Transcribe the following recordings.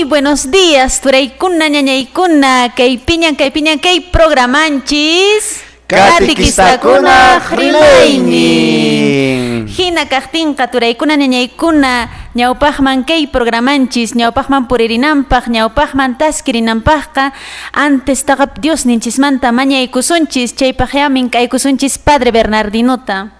Muy buenos días, turaykuna, ñañaykuna, kay piñan, kay piñan, kay programanchis. Katikistakunaq rimaynin. Hina kaqtinqa turaykuna, ñañaykuna, ñawpaqman kay programanchis, ñawpaqman puririnanpaq, ñawpaqman taskirinanpaqqa, antes taqa Dios ninchismanta mañaykusunchis, chaypaq ya mink'aykusunchis Padre Bernardinota.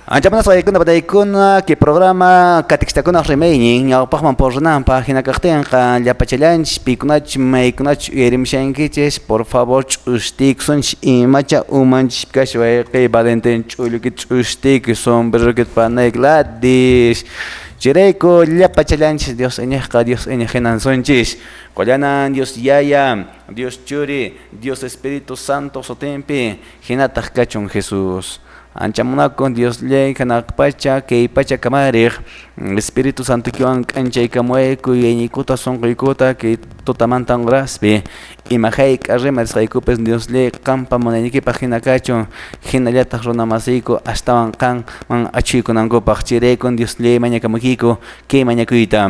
Anchapanas waykuna pataykuna kay programa katikistakunaq rimaynin ñawpaqman purinanpaq hina kaqtinqa llapachallanchis pikunachus maykunachus uyarimushankichis por favor ch'ustiykusunchis imacha umanchis kash wayqi Valentín ch'ullukita ch'ustiykuy sombrerokita panay Gladys chayrayku llapachallanchis Dios iñiqqa Dios iñiq hinan sunchis qollanan Dios Yaya Dios Churi Dios Espíritu Santo sutinpi hinataq kachun Jesús. Ancha munakun Dios llay hanaq pacha kay pacha kamariq Espíritu Santoykiwan k'anchaykamuwayku yuyayniykuta sunquykuta kay tutamantan horaspi ima hayk'a rimarisqaykupis Dios llay qanpa munayniykipaq hina kachun hinallataq runa masiyku astawan qanman achhuykunankupaq chayraykun Dios llay mañakamukiyku kay mañakuyta.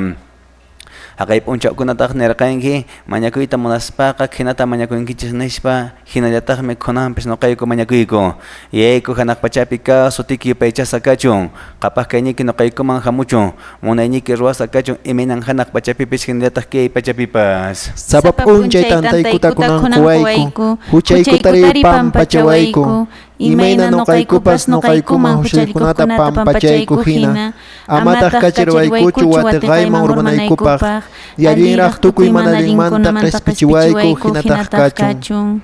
Haqay p'unchawkunataq nirqanki mañakuyta munaspaqa hinata mañakunkichis nispa hinallataqmi khunanpis nuqayku mañakuyku yayku hanaq pachapi kaq sutiyki yupaychasqa kachun qhapaq kayniyki nuqaykuman hamuchun munayniyki ruwasqa kachun imaynan hanaq pachapipis hinallataq kay pachapipas. Sapa p'unchay tantaykuta kunan quwayku, huchaykutari pampachawayku, imayna nuqaykupas nuqaykuman huchaykunata pampachayku hina, amataq kachirwaykuchu watiqayman urmanaykupaq, yallinraq tukuy mana allinmanta qhispichiwayku hinataq kachun.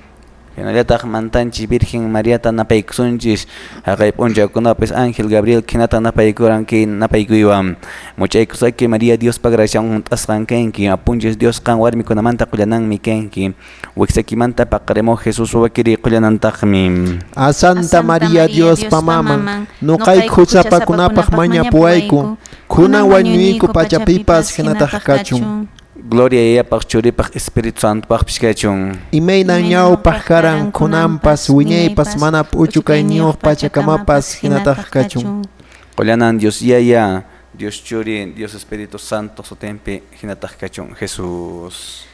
Hinallataq mantanchis Virgen Mariata napaykusunchis haqay p'unchawkunapis Ángel Gabriel hinata napaykuran kay napaykuywan much'aykusayki María Diospa graciawan hunt'asqan kanki apunchis Dios qan warmikunamanta qullananmi kanki wiksakimanta paqarimuq Jesús wakiri qullanantaqmi. A Santa María Diospa maman, nuqayku huchapakunapaq mañapuwayku, kunan wañuyku pachapipas hinataq kachun. Gloria Yayapaq Churipaq Espíritu Santopaqpis kachun. Imaynan ñawpaq karan kunanpas wiñaypas mana p'uchukayniyuq pachakamapas hinataq kachun. Qollanan Dios Yaya, Dios Churi, Dios Espíritu Santo sutinpi hinataq kachun Jesús.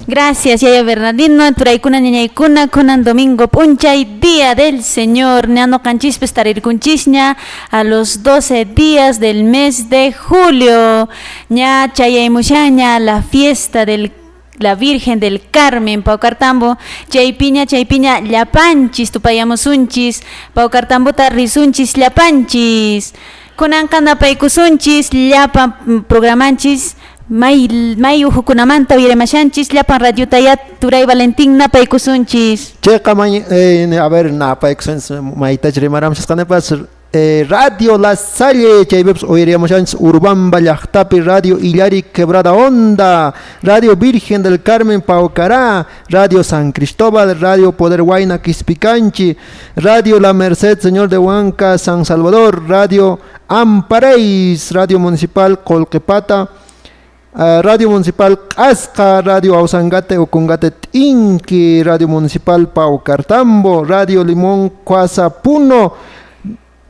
Gracias, Yaya Bernardino, turaykuna ñañaykuna, kunan domingo p'unchay, Día del Señor, ña nuqanchispis tarirkunchisña a los 12 días del mes de julio, ña chayaymushaña la fiesta del la Virgen del Carmen, Paucartambo, chaypiña, chaypiña, llapanchis, tupayamusunchis, Paucartambota risunchis, llapanchis, kunanqa napaykusunchis, llapan programanchis, may may uhukunamanta uyarimashanchis, llapan radiota ya turay Valentín napaykusunchis. Chayqa a ver napaykusunchis maytach rimaramsisqanipas Radio La Salle chaypipas uyarimushanchis Urubamba llaqtapi Radio Illari Quebrada Honda, Radio Virgen del Carmen Paucará, Radio San Cristóbal, Radio Poder Huayna Quispicanchi, Radio La Merced Señor de Huanca San Salvador, Radio Ampareis, Radio Municipal Colquepata, Radio Municipal Q'asqa, Radio Ausangate Ocongate T'inki, Radio Municipal Paucartambo, Radio Limón Cuasa Puno,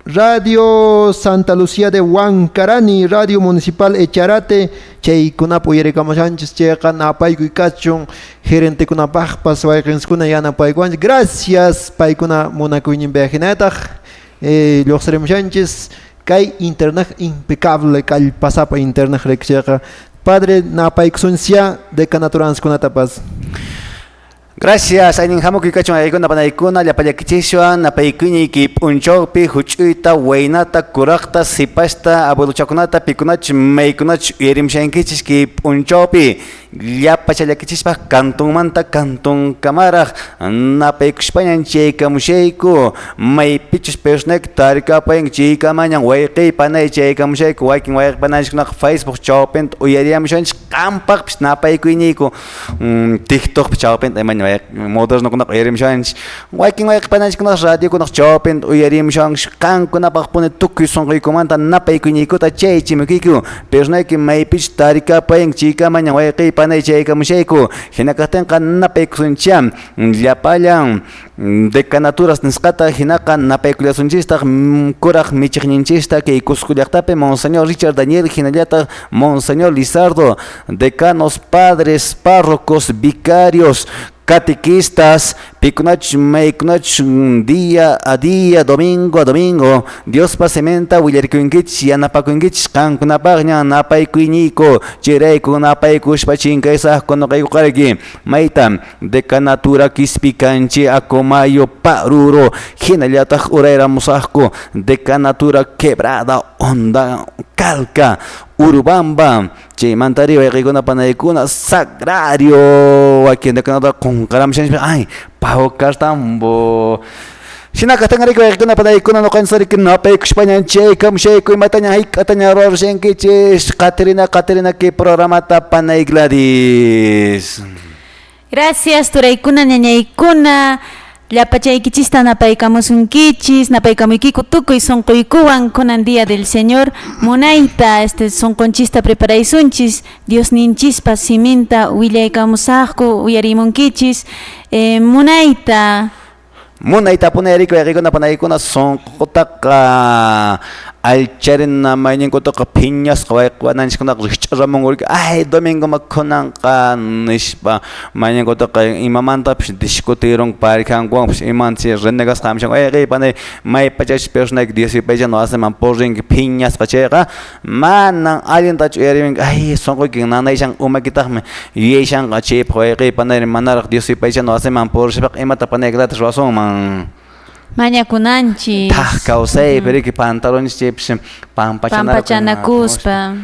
Radio Santa Lucía de Huancarani, Radio Municipal Echarate, chaykunapa uyarikamushanchis chayqa napaykuy kachun gerentekunapaqpas wayqinskuna yanapaykuwanchis gracias paykuna munakuyninpi hinataq lluqsirimushanchis kay internet impecable kallpasapa internet rikchayqa Padre napaykusunchis decanaturanskunatapas. Gracias, aynin hamukuy kachun ayaykuna panaykuna llapallakichiswan napaykuyñiyki p'unchawpi huch'uyta waynata kuraqta sipasta abuelochakunata pikunachus maykunachus uyarimushankichis kay p'unchawpi llapa challakichispaq kantunmanta kantunkamaraq napaykushpañan chaykamushayku maypichus personayku tarikapayanki chaykamañan wayqiy panay chaykamushayku wakin wayqi pananchikkunaqa Facebook chawpinta uyariyamushanchik qampaqpis napaykuyñiyku TikTokpi chawpinta imaña modernokunaqa uyarimushanchik wakin wayqi pananchikkunaqa radiokunaq chawpinta uyarimushanchik qankunapaq puni tukuy sunquykumanta napaykuyñiykuta chaychimukiyku personayki maypichus tarikapayanki chaykamañan wayqiy panay panay chaykamushayku hinakaqtinqa napaykusunchá llapallan decanaturas nisqata hinaqa napaykullasunchistaq kuraq michiqninchista kay Cusco llaqtapi Monseñor Richard Daniel hinallataq Monseñor Lizardo, decanos, padres, párrocos, vicarios, catequistas, pikunach, maykunach, día a día, domingo a domingo, Diospa siminta willarkunkichis, yanapakunkichis, qankunapaqña napaykuyniyku, chayrayku napaykushpa chinkaysaqku nuqaykuqariki, mayta decanatura Quispicanchi, Acomayo, Paruro, hinallataq urayramusaqku, decanatura Quebrada Honda, Calca, Urubamba, chaymantari wayqiykuna panaykuna, Sagrario, wakin decanatura qunqaramushanchis, ay, Paucartambo. Shinaka tangariki waykuna panaykuna nuqanchis napaykushpaña chaykamushayku imataña hayk'ataña ruwarushankichis qatirina qatirina kay programata panay Gladys. Gracias turaykuna ñañaykuna llapachaykichista napaykamusunkichis napaykamuykiku tukuy sunquykuwan kunan día del Señor munayta este sunqunchista preparaysunchis Diosninchispa siminta willaykamusaqku uyarimunkichis munayta Munayta punayriku wayqiykuna panaykuna sunqutaqa allcharina mayninkutuqa phiñasqa wayqiwananchikkunaqa rikch'aramunku ay domingo kunanqa nishpa mayninkutuqa imamantapish discutirunku parijankuwanpish imanchis renegasqa hamushanku wayqiy panay maypachachus personayki Dios yupaychana wasiman purinki phiñasqa chayqa manan allintachu uyarimunki ay sunquyki nanayshan umaykitaqmi yuyayshanqa chaypaq wayqiy panay manaraq Dios yupaychana wasiman purishpaqa imata panay gratis ruwasunman. Mañakunanchis. Thaq kawsaypi riki pantalones chaypis pampachanakuspa.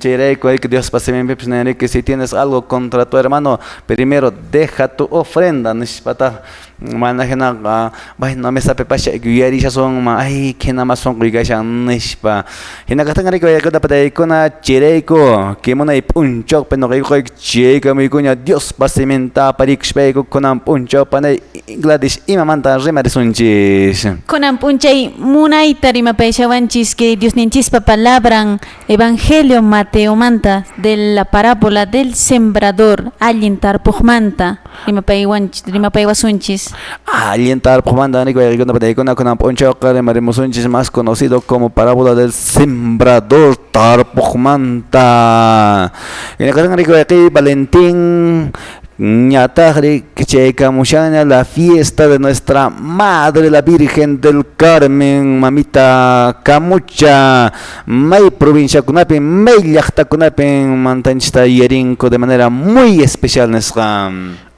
Chayrayku riki Diospa siminpipis nin riki si tienes algo contra tu hermano primero deja tu ofrenda nishpataq mana hinaqa bueno mesapi pasha yuyarishasunman ay qhina sunquy kashan nishpa hinakaqtinqa riki wayqikuna pataykuna chayrayku kimunay p'unchawpi nuqaykuqa chaykamuykuña Diospa siminta aparikushpayku kunan p'unchaw panay Gladys imamanta rimarisunchis. Kunan p'unchay munayta rimapayashawanchis kay Diosninchispa palabran Evangelio Mateomanta de la parábola del sembrador allin tarpuqmanta rimapaywasunchis. Allin tarpuqmanta riki wayqikuna pataykuna kunan p'unchawqa rimarimusunchis más conocido como parábola del sembrador tarpuqmanta. Hinakaqtinqa riki wayqiy Valentín ñataqri chaykamushaña la fiesta de nuestra madre la Virgen del Carmen mamita Camucha may provinciakunapi may llaqtakunapi mantanchista yuyarinko de manera muy especial nisqa.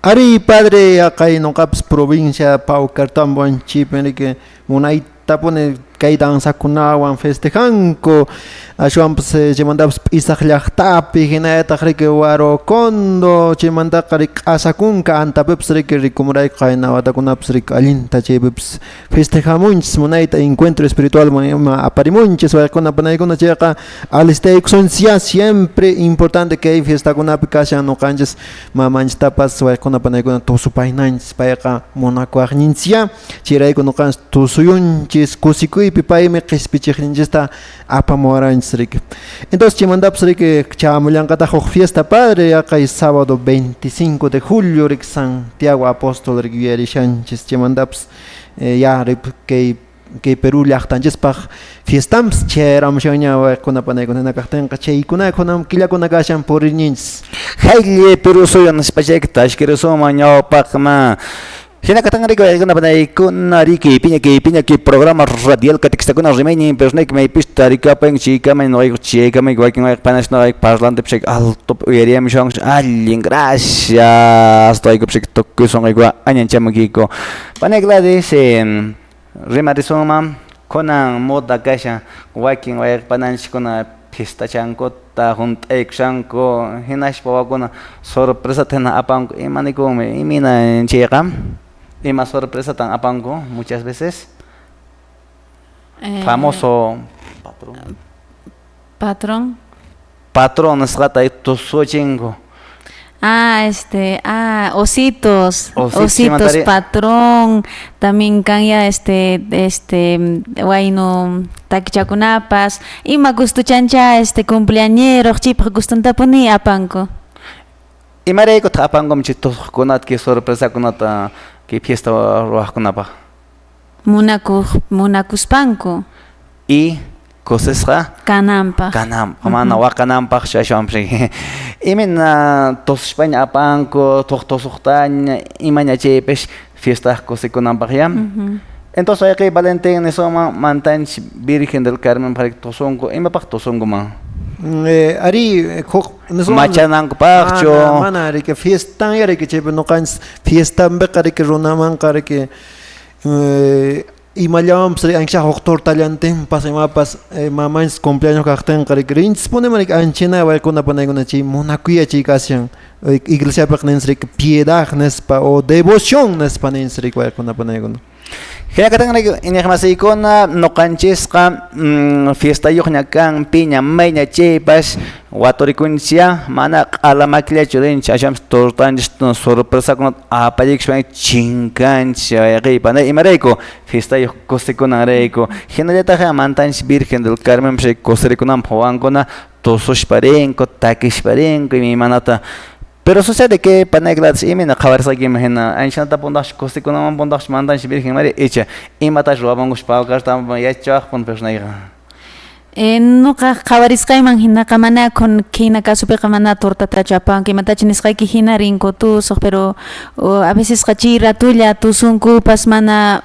Ari padre aqay nuqapis provincia Paucartambo anchipi riki munaytapuni kay danzakunawan festejanku ashwanpas chaymantapis p'isaq llaqtapi hinallataq riki Huarocondo chaymantaqa riki q'asakunka antapipis riki rikumurayku qayna watakunapis riki allinta chaypipis festejamunchis munayta encuentro espiritual ima aparimunchis wayqikuna panaykuna chayqa alistaykusunchis siempre importante kay fiestakunapi kashan nuqanchis mamanchistapas wayqikuna panaykuna tusupaynanchis payqa munakuwaqninchis chayrayku nuqanchis tusuyunchis kusikuy paymi qispichiqninchista apamuwaranchis riki. Entonces chaymantapis riki chamullanqataq huk fiesta padre yaqay sábado 25 de julio riki Santiago apóstol riki yuyarishanchis chaymantapis ya riki kay Perú llaqtanchispaq fiestampis chayaramushanña wayqikuna panaykuna hinakaqtinqa chaykuna kunan killakuna kashan purirninchis. Haylli Perú suyu nispa chayka tashkirisunman ñawpaqman. Hinakaqtinqa riki wayqikuna panaykuna riki piñaki programa radial catequistakuna rimaynin personayki maypis tarikapan chaykamay nuqayku chaykamay wakin wayqi panash nuqayku parlante pishayku altopi uyariyamushawanchis allin gracias nuqayku pishayku tukuy sunqayku añanchamuykiku. Panay Gladys rimarisunman kunan moda kashan wakin wayqi pananchiskuna fiestachankuta hunt'aykushanku hinaspa wakuna sorpresata hina apanku imanikunmi imina chayqa ima sorpresatan apanku muchas veces famoso patrón patrón nisqata tusuchinku. Ositos, ositos patrón, también kanya wayno takichakunapas, ima gustuchancha cumpleañero chipaq gustuntapuni apanku. Imaraykutaq apankum chay tusuqkunata kay sorpresakunata kay fiesta ruwaqkunapaq? Munakuspanku. Y kusisqa kananpaq. Kananpaq, mana waqananpaq ashwanpas. Imayna tususpaña apanku, tusuqtaña, imaña chaypis fiestaq kusikunanpaq ya. Entonces wayqiy Valentín nisunman mantanchik Virgen del Carmen tusunku, imapaq tusunkuman? Ari machanankupaqchu. Mana riki fiestan riki chaypi nuqanchis fiestanpiqa riki runamanqa riki imallawanpas ancha huk tortallantinpas imapas mamanchis cumpleaños kaqtinqa riki rinchispunima riki anchina waykuna panaykuna chay munakuya chay kashan iglesiapiqa ninchis riki piedad nispa o devoción nispa ninchis riki waykuna panaykuna. Hinakatan iñiqmasiykuna nuqanchisqa fiestayuqña kan piña mayña chaypas waturikunchis mana q'ala makillachu rinchis aswanpas tortanchis sorpresakunata apallikuspa chinkanchis wayqiypa imarayku fiestayuq kusikunanrayku hinallataq mantanchis Virgen del Carmen kusirikunanpaq wawankuna tususpa rinku takispa rinku imaymanata. Pero sucede que panay Gladys imayna qhawarisqaykiman hina anchanata puntaqchu kusikunaman puntaqchu mantanchis Virgen María icha imatachu ruwapankush pawkartaman yachawaqpun personayqa. Nuqa qhawarisqayman hinaqa mana khina kasupiqa mana tortatachu apanku imatachu nisqayki hina rinku tusuq pero a veces chay ratulla tusunkupas mana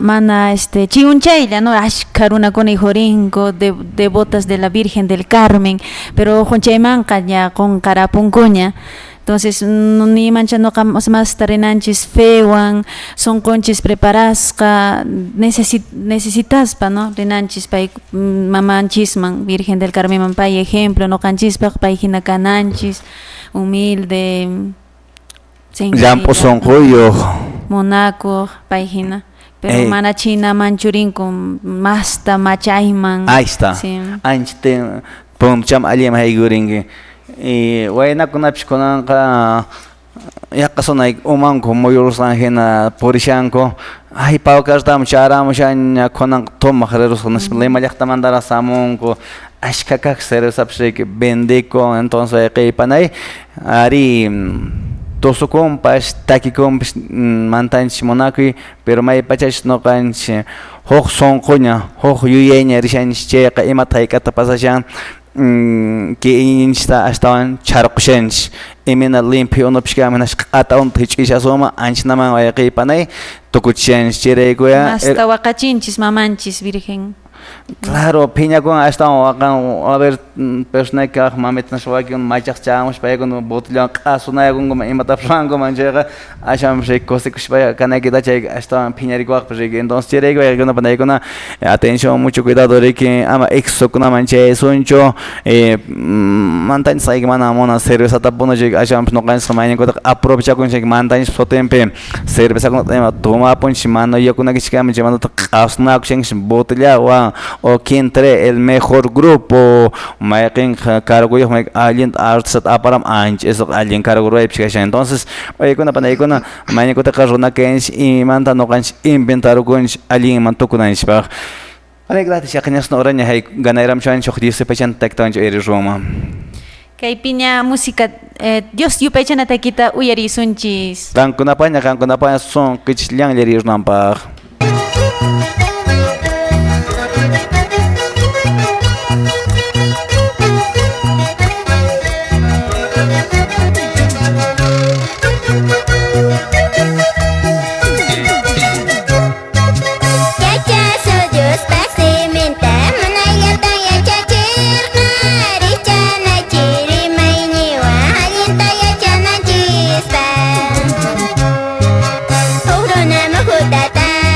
chiunchaylla no ashkha runakuna ihurinko devotas de la Virgen del Carmen pero junchaymanqa ña qunqarapunkuña. Entonces, ni mancha nuqa más tarinanchis fewan, sonqonchis preparasqa, necesitaspa, ¿no? Rinanchis pay mamanchisman, Virgen del Carmen pay ejemplo, nuqanchispaq pay hina kananchis, humilde, llamp'u sunquyuq, munakuq pay hina. Pero mana china manchurinku masta machayman. Ahí está. Sí. Ancha puncham allinman haykurinki. Y waynakunapis kunanqa yaqa sunay umanku muyurusqan hina purishanku ay pawkartamu charamushaña kunanqa tumaq rirusqa nispa Lima llaqtamantaraq samunku ashkha kaq cervezapis riki vendikun entonces wayqiypanay ari tusukunpas takikunpas mantanchis munakuy pero maypachachis nuqanchis huk sunquña huk yuyayña rishanchis chayqa imata hayk'ata pasashan kay iñinchista astawan charqushanchis imayna limpio unupish kanman q'ata unuta hich'ishasunman anchanaman wayqiypanay tukuchishanchis chayraykuya hasta waqachinchis mamanchis Virgen. Claro, phiñakun astawan waqan a ver personayki kaq mamita wakin machaq chamuspa paykuna botellowan q'asunayakunkuman imatapas ruwankuman chayqa aswanpas kusikushpa kanaykita chay astawan phiñarikuwaqpas riki entonces chayrayku waykuna panaykuna atención mucho cuidado riki ama exokunaman chaysunchu mantanchis ayki mana munan cervezata puna chay aswanpas nuqanchis mayninkutaqa aprovechakunchik mantanchis sutinpi cervezakunata ima tumapunchis mana yakunakichikaman chaymantataq q'asunakushanchis botellawan o quien trae el mejor grupo mayqinqa carguyuq allinta artistata aparam ancha esoqa allin cargo ruwaypis kashan entonces waykuna panaykuna mayninkutaqa runa kayninchis imanta nuqanchis inventarukunchis allinman tukunanchispaq. Panay Gladys yaqañasna uraña hay ganayramushanchik huk Dios yupaychana takitawanchik uyarisunman. Kay piña música Dios yupaychana takita uyarisunchis. Qankunapaña sunqichis llanllarirunanpaq. Tata.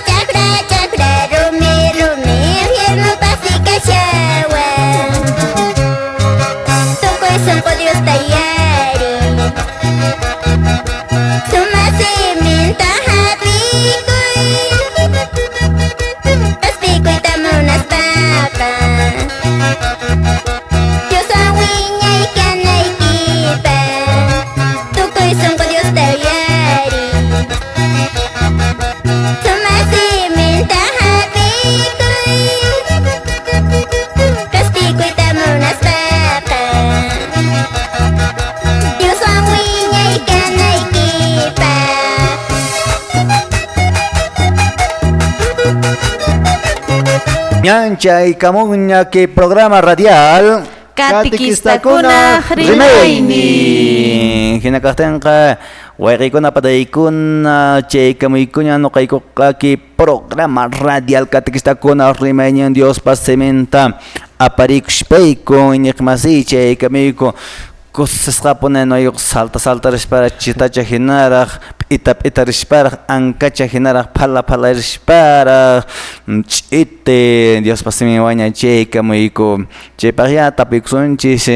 Chakra chakra rumi rumi infierno pasikashawan. Tukuy sunqu Diosta yari. Sumaq siminta hap'ikuy. Q'ispikuyta munaspaqa. Dioswan wiñay kanaykipaq. Tukuy sunqu Diosta yari. Sumaq siminta hap'ikuy. Q'ispikuyta munaspaqa. Dioswan wiñay kanaykipaq. Ñanchay kamunña que programa radial Katikistakuna Rimayni. Hina kaqtinqa wayqiykuna pataykuna chaykamuykuña nuqaykuqa kay programa radial katikistakuna rimaynin Diospa siminta aparikushpayku iñiqmasiy chaykamuyku kusisqapuni nuyuq salta salta rispara chitacha hinaraq p'ita p'ita risparaq ankacha hinaraq phala phala risparaq ch'iti Diospa siminwaña chaykamuyku chaypaqya tapuykusunchis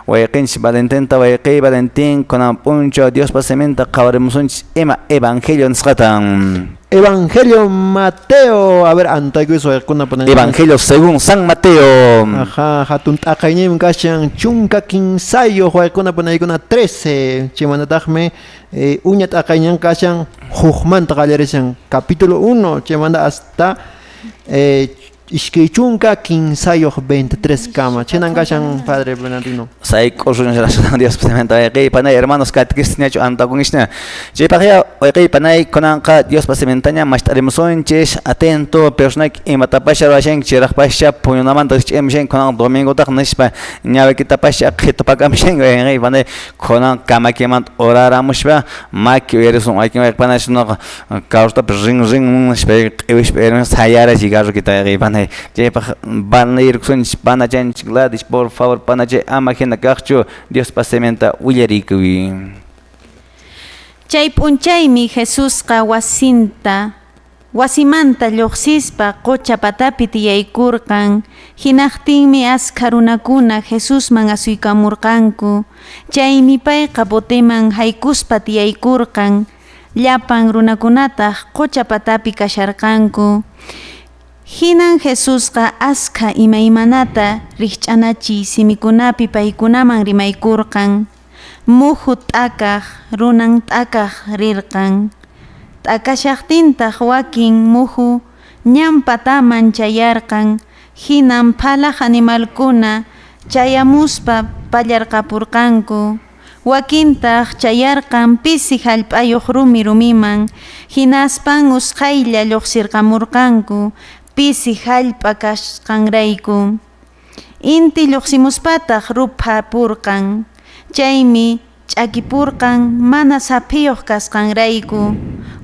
wayqinchis Valentinta wayqiy Valentín kunan p'unchaw Diospa siminta qhawarimusunchis ima evangelio nisqatan. Evangelio Mateo. A ver, antaykuy wayqikuna panan. Evangelio según San Mateo. Ajá, hatun t'aqayninmi kashan chunka kinsayuq wayqikuna panaykuna 13. Chaymantataqmi uña t'aqaynin kashan hukmanta qallarishan capítulo 1 chaymanta hasta iskay chunka kinsayuq 23 kama. Chaynan kashan padre Bernardino. Sayk'usun Diospa siminta wayqiy panay hermanos katikisñachu antakunisña. Chaypaqya wayqiy panay kunanqa Diospa simintaña mast'arimusunchis atento personaki imatapasha ruwashanki chayraqpascha puñunamanta rich'imushanki kunan domingotaq nispa ñawikitapascha qhitupakamushanki wayqiy panay kunan kamakimanta uraramushpa maki uyarisun wakin wayqi panay shunaqa carrutapas rin rin nispa q'iwishpa uyarimun sayarachiy carrukita wayqiy panay chaypaq banayirkusunchis panachanchis Gladys por favor panachay ama hina kaqchu Diospa siminta willarikuy. Chay p'unchaymi Jesusqa wasimanta lluqsispa qucha patapi tiyaykurqan. Hinaqtinmi askha runakuna Jesusman asuykamurqanku. Chaymi payqa boteman haykuspa tiyaykurqan. Llapan runakunataq qucha patapi kasharqanku. Hinan Jesusqa askha imaymanata rikch'anachiy simikunapi paykunaman rimaykurqan. Muhu t'akaq runan t'akaq rirqan. T'akashaqtintaq wakin muhu ñan pataman chayarqan. Hinan phalaq animalkuna chayamuspa pallarqapurqanku. Wakintaq chayarqan pisi hallp'ayuq rumi rumiman. Hinaspan usqhaylla lluqsirqamurqanku pisi hallp'a kasqanrayku. Inti lluqsimuspataq ruphapurqan. Chaymi ch'akipurqan mana saphiyuq kasqanrayku.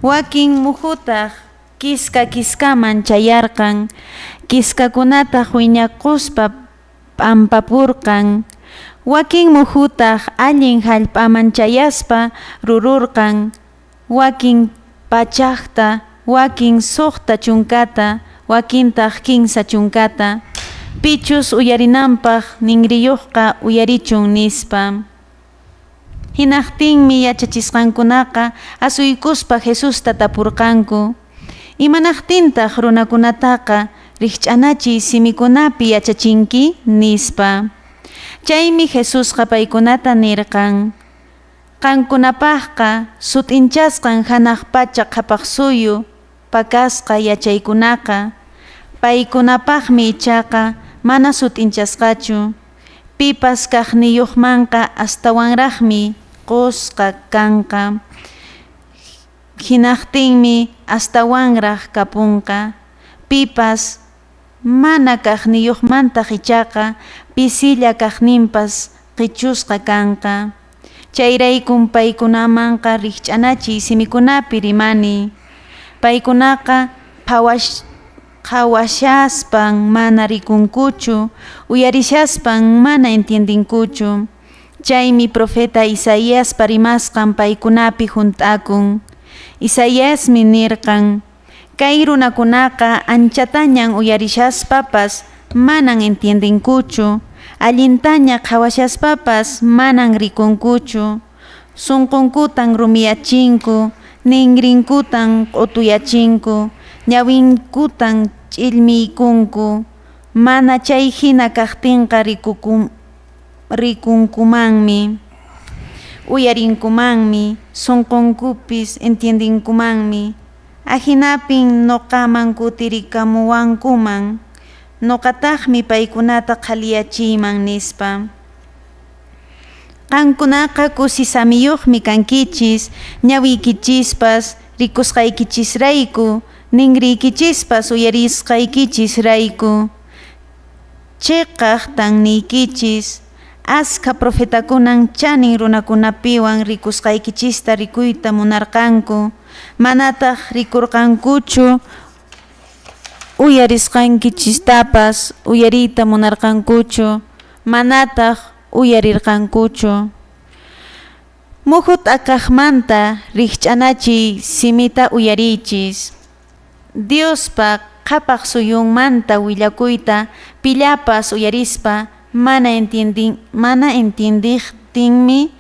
Wakin muhutaq kiska kiskaman chayarqan. Kiskakunataq wiñakuspa p'ampapurqan. Wakin muhutaq allin hallp'aman chayaspa rururqan. Wakin pachaqta, wakin suqta chunkata, wakintaq kinsa chunkata. Pichus uyarinanpaq ninriyuqqa uyarichun nispa. Hinaqtinmi yachachisqankunaqa asuykuspa Jesusta tapurqanku. Imanaqtintaq runakunataqa rikch'anachiy simikunapi yachachinki nispa. Chaymi Jesusqa paykunata nirqan. Qankunapaqqa sut'inchasqan hanaq pacha qhapaq suyu pakasqa yachaykunaqa. Paykunapaqmi ichaqa mana sut'inchasqachu. Pipas kaqniyuqmanqa astawanraqmi qusqa kanqa. Hinaqtinmi astawanraq kapunqa. Pipas mana kaqniyuqmantaq ichaqa pisilla kaqninpas qichusqa kanqa. Chayraykun paykunamanqa rikch'anachiy simikunapi rimani. Paykunaqa qhawashaspan mana rikunkuchu, uyarishaspan mana entiendinkuchu. Chaymi profeta Isaíaspa rimasqan paykunapi hunt'akun. Isaíasmi nirqan, Kay runakunaqa anchatañan uyarishaspapas manan entiendenkuchu, allintaña qhawashaspapas manan rikunkuchu. Sunqunkutan rumiyachinku, ninrinkutan q'utuyachinku, ñawinkutan ch'illmiykunku. Mana chay hina kaqtinqa rikunkumanmi, uyarinkumanmi, sunqunkupis entiendenkumanmi. Ahinapin noqaman kutirikamuwankuman, noqataqmi paykunata qhaliyachiyman, nispa. Qankunaqa kusisamiyuqmi kankichis, ñawiykichispas rikusqaykichisrayku, ninriykichispas uyarisqaykichisrayku. Chiqaqtan niykichis, askha profetakunan chanin runakunapiwan rikusqaykichista rikuyta munarqanku, manataq rikurqankuchu, uyarisqankichistapas uyariyta munarqankuchu, manataq uyarirqankuchu. Muhu t'akaqmanta rikch'anachiy simita uyariychis. Diospa qhapaq suyunmanta willakuyta pillapas uyarispa mana entiendiqtinmi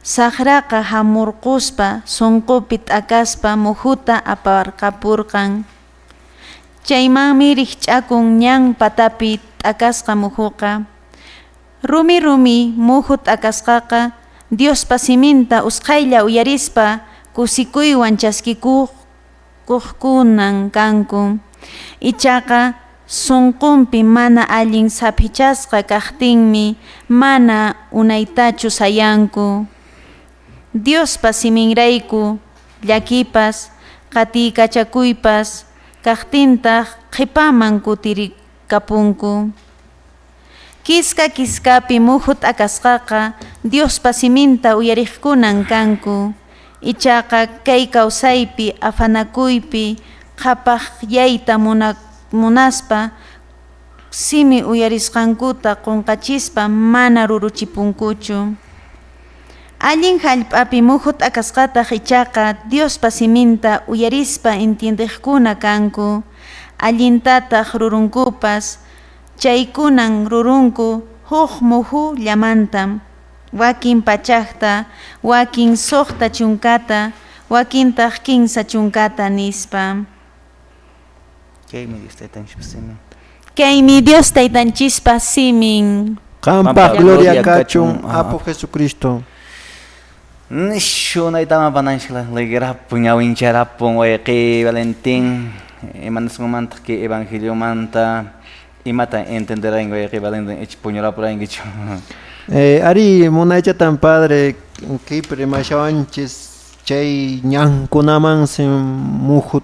saqraqa hamurquspa sunqupi t'akaspa muhuta aparqapurqan. Chaymanmi rikch'akun ñan patapi t'akasqa muhuqa. Rumi rumi muhu t'akasqaqa Diospa siminta usqhaylla uyarispa kusikuywan chaskikuqkunan kanku. Ichaqa sunqunpi mana allin saphichasqa kaqtinmi mana unaytachu sayanku. Diospa siminrayku llakipas qatiykachakuypas kaqtintaq qhipaman kutirikapunku. Kiska kiskapi muhu t'akasqaqa Diospa siminta uyariqkunan kanku. Ichaqa kay kawsaypi afanakuypi qhapaqyayta munaspa simi uyarisqankuta qunqachispa mana ruruchipunkuchu. Allin hallp'api muhu t'akasqataq ichaqa Diospa siminta uyarispa entiendeqkuna kanku, allintataq rurunkupas. Chaykunan rurunku huk muhu llamantam, wakin pachakta, wakin 60, wakintaq 30 nispa. Kaymi Dios taytanchispa simin. Kaymi Dios taytanchispa simin. Qanpaq gloria kachun, Apu Jesucristo. Nishu naytama pananchikla ligrapun ñawincharapun wayqi Valentín, imanasqanmantaq kay evangeliomanta imata entenderanki wayqi Valentín ich puñurapurankichu. Ari munaychatan padre kaypi rimashawanchis chay ñankunamansi muhu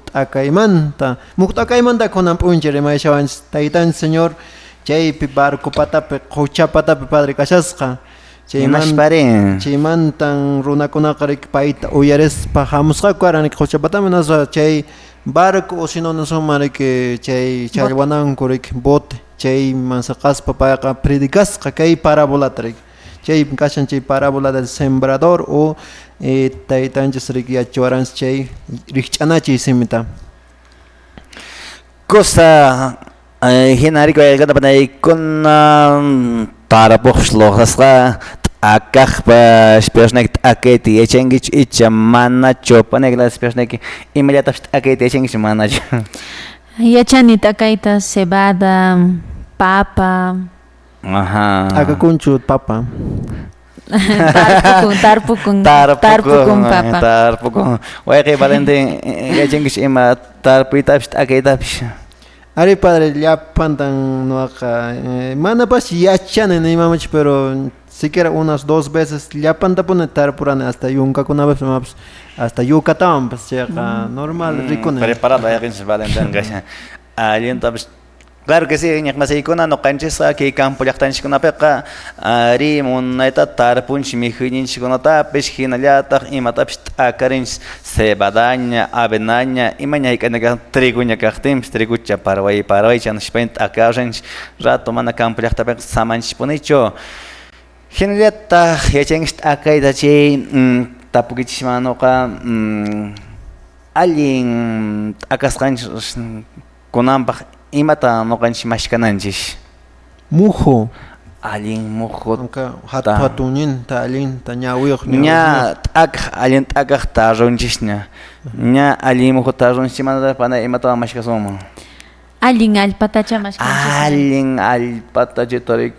t'akaymanta kunan p'unchay rimashawanchis taytanchis Señor chaypi barco patapi qucha patapi padre kashasqa. Chaymantan runakunaqa riki payta uyarispa hamusqaku karan riki qucha patapi naspa chay barco o sino nasuma riki chay challwananku riki bote chayman saqaspa payqa predicasqa kay parábolata riki chay kashan chay parábola del sembrador o taytanchis riki yachawaranchis chay rikch'anachiy simita. Cosa hina riki wayqikuna panaykuna tarpuqpis luqsasqa t'akaqpas piernayki t'akayta yachankichu icha manachu panayki piernayki imallatapis t'akayta yachankichu manachu. Yachani t'akayta cebada, papa. Ajá. T'akakunchu papa. Tarpukun papa. Tarpukun. Wayqi Valentín yachankichu ima tarpuytapis t'akaytapis. Ari padre llapantan nuqa manapas yachani nimamachu pero siquiera unas 2 veces llapantapuni tarpurani hasta yunkakunapas imapas hasta yucatawanpas chayqa normal rikuni. Preparado wayqinchis Valentín kashan. Allintapas. Claro que sí, iñiqmasiykuna nuqanchisqa kay campo llaqtanchiskunapiqa ari munayta tarpunchis mikhuyninchikkunatapis hinallataq imatapis t'akarinchis cebadaña, avenaña, imaña hayk'aña kaq triguña kaqtinpis trigucha parway parwaycha nishpayna t'akarinchis rato mana campo llaqtapiqa samanchispunichu. Hinallataq yachankichis t'akayta chay tapukichisman nuqa Allin t'akasqanchis kunanpaq imata nuqanchis mashkananchis? Muhu. Allin muhu. Hatunninta allinta ñawiyuq. Ña t'akaq allin t'akaq tarrunchisña. Ña allin muhu tarrunchis pana imatawan mashkasunman? Allin allpatacha mashkanchis. Allin allpatacha tarik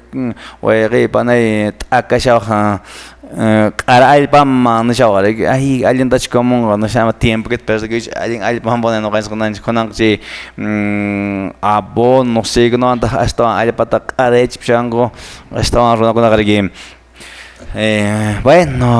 wayqi panay t'akashawaq q'ara allpaman nishawaq ay allintachu kamunqa nishama tiempo que persekuychis allin allpaman pone nuqanchis kunanchis kunanqa chay abono siykunawantaq ashtawan allpata q'araychipushanku ashtawan runakunaqa riki bueno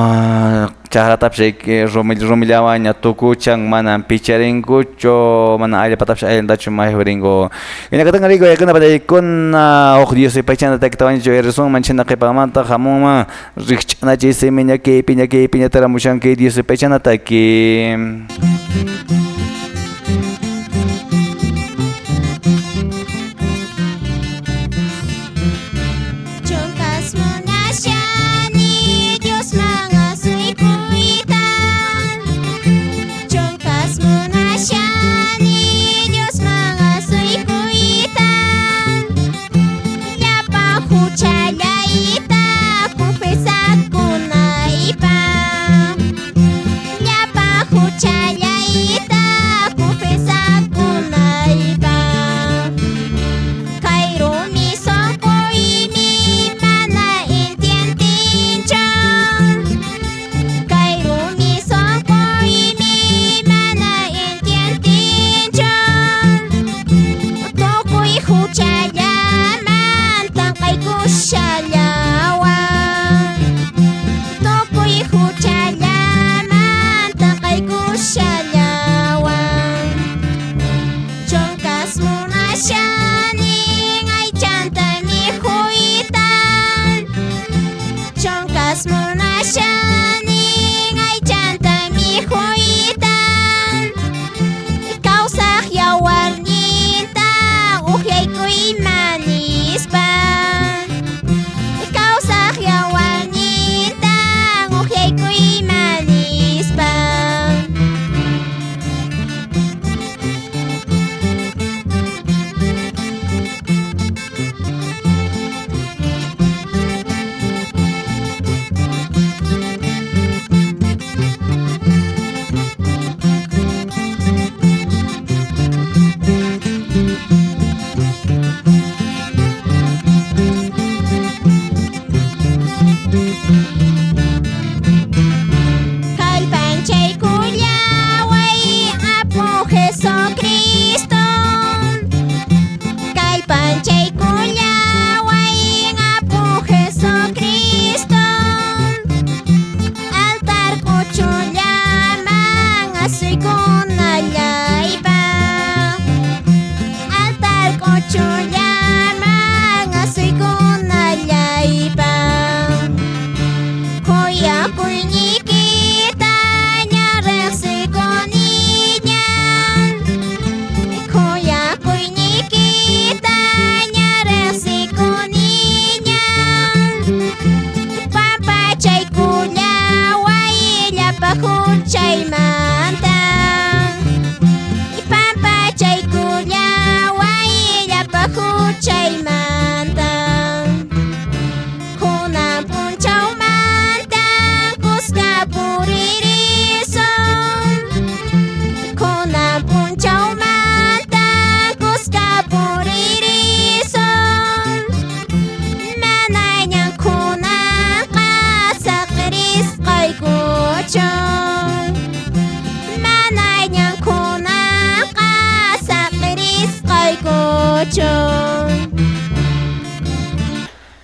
chaqratapis rumillawanña tukuchan mana picharinkuchu mana allpatapis allintachu mayurinku hinakatanqa riki waykuna pataykuna huk Dios yupaychana takitawanchu uyarisunman chhayna qhipanmanta hamunman rikch'anachiy simiña kaypiña kaypiña taramushanki Dios yupaychana taki.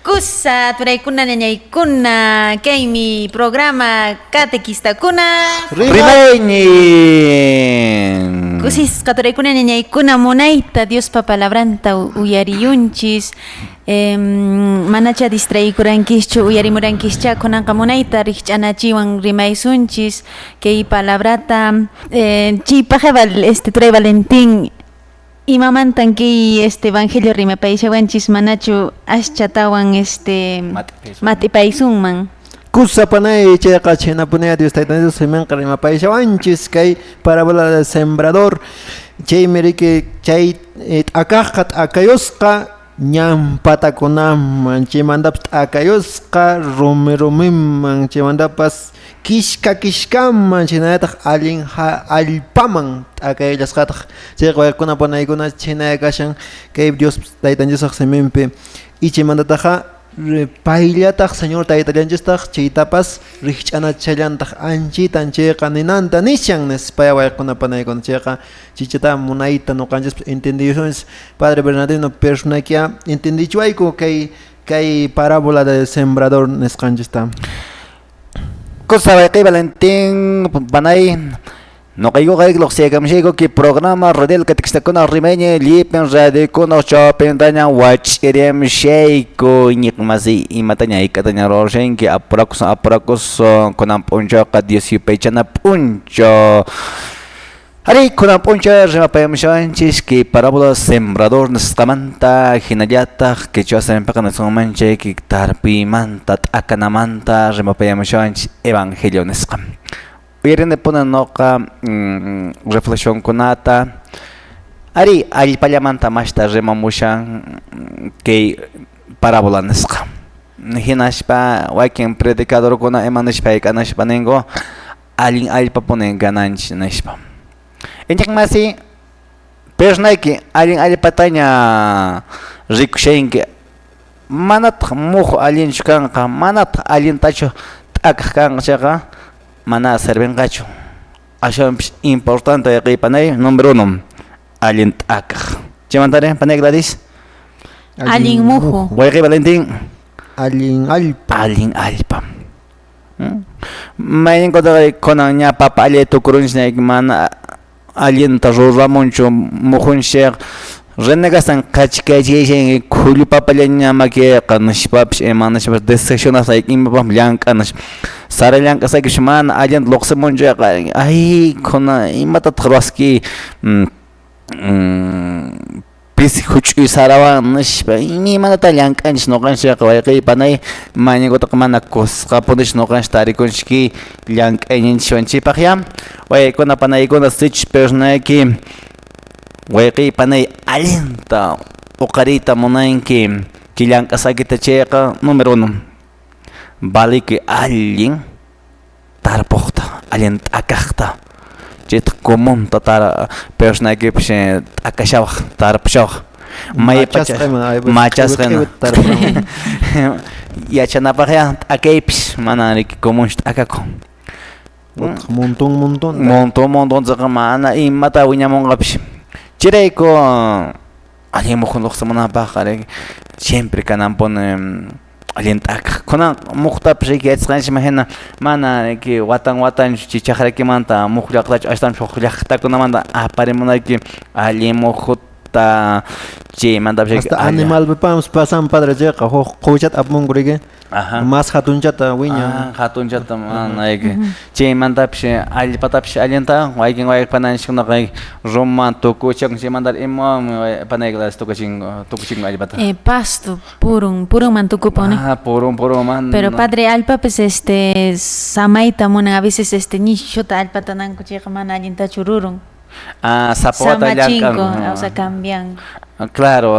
Kusa turaykuna ñañaykuna kaymi programa catequistakuna rimaynin. Kusisqa turaykuna ñañaykuna munayta Diospa palabranta uyariyunchis. Manacha distraikurankichu uyarimurankischá kunanqa munayta rikch'anachiwan rimaysunchis kay palabrata chaypaqqa turay Valentín imamantan kay evangelio rimapaysawanchis manachu aschatawan mat'ipaysunman. Kusapanay chayqa chhaynapunaya Dios Tayta Dios siminqa rimapayashawanchis kay parábola del sembrador. Chaymi riki chay t'akaqqa t'akayusqa ñan patakunaman, chaymantapas t'akayusqa rumi rumiman, chaymantapas kishka kishkaman, chaynallataq allin allpaman t'akayallasqataq. Chayqa waykuna panaykuna chhaynaya kashan kay Dios Taytanchisaq siminpi. Y chaymantataqa payllataq Señor Taytallanchistaq chaytapas rikch'anachallantaq anchitan chayqa ninanta nishan nispaya waykuna panaykuna chayqa chichata munayta nuqanchispas entendiyusunchis. Padre Bernardino personakia entendichuayku kay parábola del sembrador nisqanchista. Cosa wayqi Valentín panay noqaykuqa luqsiyakamushayku kay programa radial katikistakuna rimayña llipin radiokuna chawpintaña wach'iriamushayku iñiqmasi imataña hayk'ataña ruwashanki apurakusun apurakusun kunan p'unchawqa Dios yupaychana p'unchaw. Ari kunan p'unchaw rimapayamushawanchis kay parábola sembrador nisqamanta hinallataq quechua simipiqa nisunman chay tarpuymanta t'akanamanta rimapayamushawanchis evangelio nisqa. Uyarini puna noqa reflexionkunata ari allpallamanta mashta rimamushan kay parábola nisqa. Hinaspa wakin predicadorkuna ima nishpa hayk'anashpa ninku allin allpapuni gananchis nishpa. Iñiqmasi pernayki allin allpataña rikushanki manataq muhu allinchu kanqa manataq allintachu t'akaq kanqa chayqa mana servinqachu. Aswanpis importante wayqipanay número 1 allin t'akaq. Chaymantari panay Gladys allin muhu. Wayqi Valentín allin allpa. Allin allpa. Mayninkuta kunan ña papa allay tukurunchis mana allinta ruramunchu muhunchik renegastan qachkachiyashanki khullu papallaña makiqa nishpapis ima nishpapas decepcionasqa imapaqmi llank'anash sara llank'asaykish mana allinta luqsimunchayqa ay kuna imatataq ruwaski pisi huch'uy sarawan nishpa imanata llank'anchis nuqanchikqa wayqiy panay mañankutaqa mana kusqapunichu nuqanchik tarikunchik kay llank'ayninchikwanchikpaq ya waykuna panaykuna sichus pernayki wayqiy panay allinta uqariyta munanki chay llank'asqaykita chayqa número 1 valiki allin tarpuqta allin t'akaqta chaytaq comunta personaykipish t'akashawaq tarpushawaq maypacha machasqa yachanapaq ya t'akaypis mana riki comunchu t'akakun montón montón montón montón chaqa mana imata wiñamunqapis chayrayku allin muhu luqsimunanpaqqa riki siempre kananpuni allin t'akaq kunan muhutapas riki yachasqanchikman hina mana riki watan watanchu chay chaqrakimanta muhu llaqtachu ashtawanpis huk llaqtakunamanta aparimunayki allin muhuta chaymantapas hasta animalpipas pasan padre chayqa huk quchata apamunku riki mas hatunchata wiñan hatunchata mana riki chaymantapis allpatapis allinta wakin wayqi rumiman tukuchakun chaymanta imawanmi panayki tukuchinku allpata pasto purun purunman tukupun purun purunman pero padre allpapis samayta munan a veces nishuta allpata nanku chayqa mana allintachu rurun sapawata llank'an o sea cambian claro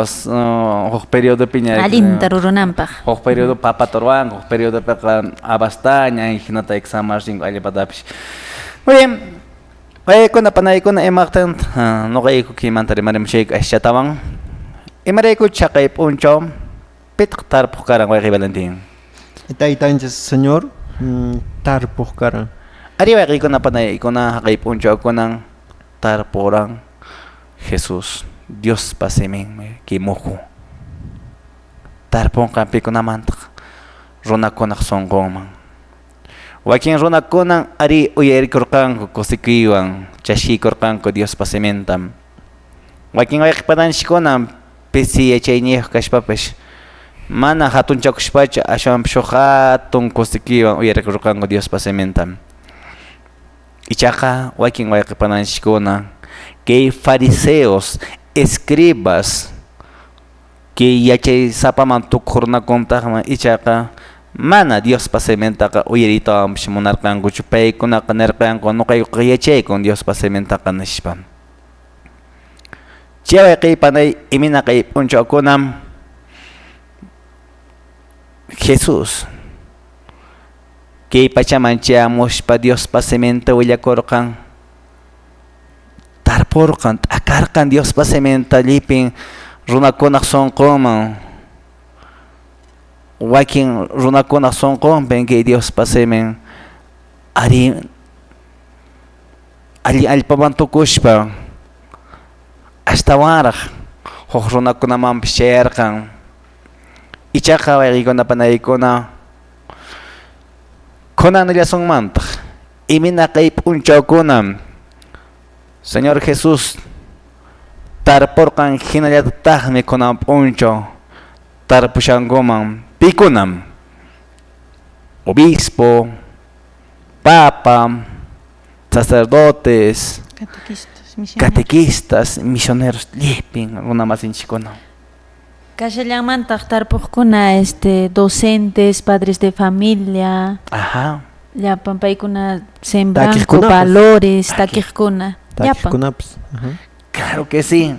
huk periodo piña allinta rurunanpaq huk periodo papata ruwanku huk periodopiqa abastaña hinata examarchinku allpatapis. Muy bien waykuna panaykuna imaqtin nuqayku kaymanta rimarimushayku aschatawan imarayku chaqay p'unchaw pitaq tarpuq karan wayqi Valentín Taytanchis Señor tarpuq karan ari wayqikuna panaykuna haqay p'unchawkunan tarpuran Jesús Diospa siminmi kay muhu tarpunqa pikunamantaq runakunaq sunqunman wakin runakunan ari uyarikurqanku kusikuywan chashiykurqanku Diospa simintam wakin wayqipananchikkunan pisi yachayniyuq kashpapish mana hatunchakushpachu ashwanpis huk hatun kusikuywan uyarikurqanku Diospa simintam ichaqa wakin wayqipananchikkuna kay fariseos escribas kay yachaysapaman tukuq runakuntaqman ichaqa Mana Diospa simintaqa uyariytawanpis munarqankuchu, paykunaqa nirqanku nuqaykuqa yachaykun Diospa simintaqa nispa. Chay wayqiy panay imina kay p'unchawkunam Jesús kay pachaman chayamuspa Diospa siminta willakurqan, tarpurqan, t'akarqan Diospa siminta llipin runakunaq sunqunman. Wakin runakunaq sunqunpin kay Diospa simin ari allin allpaman tukuspa astawanraq huk runakunamanpis chayarqan. Ichaqa wayqiykuna panaykuna kunan nillasunmantaq imina kay p'unchawkuna Señor Jesús tarpurqan hinallataqmi kunan p'unchaw tarpushankuman pikunam obispo, papa, sacerdotes, catequistas, misioneros llipin runa masinchikkuna. Kashallanmantaq tarpuqkuna docentes, padres de familia. Ajá. Llapan paykuna sembranku valores, takiqkuna. Llapan. Claro que sí.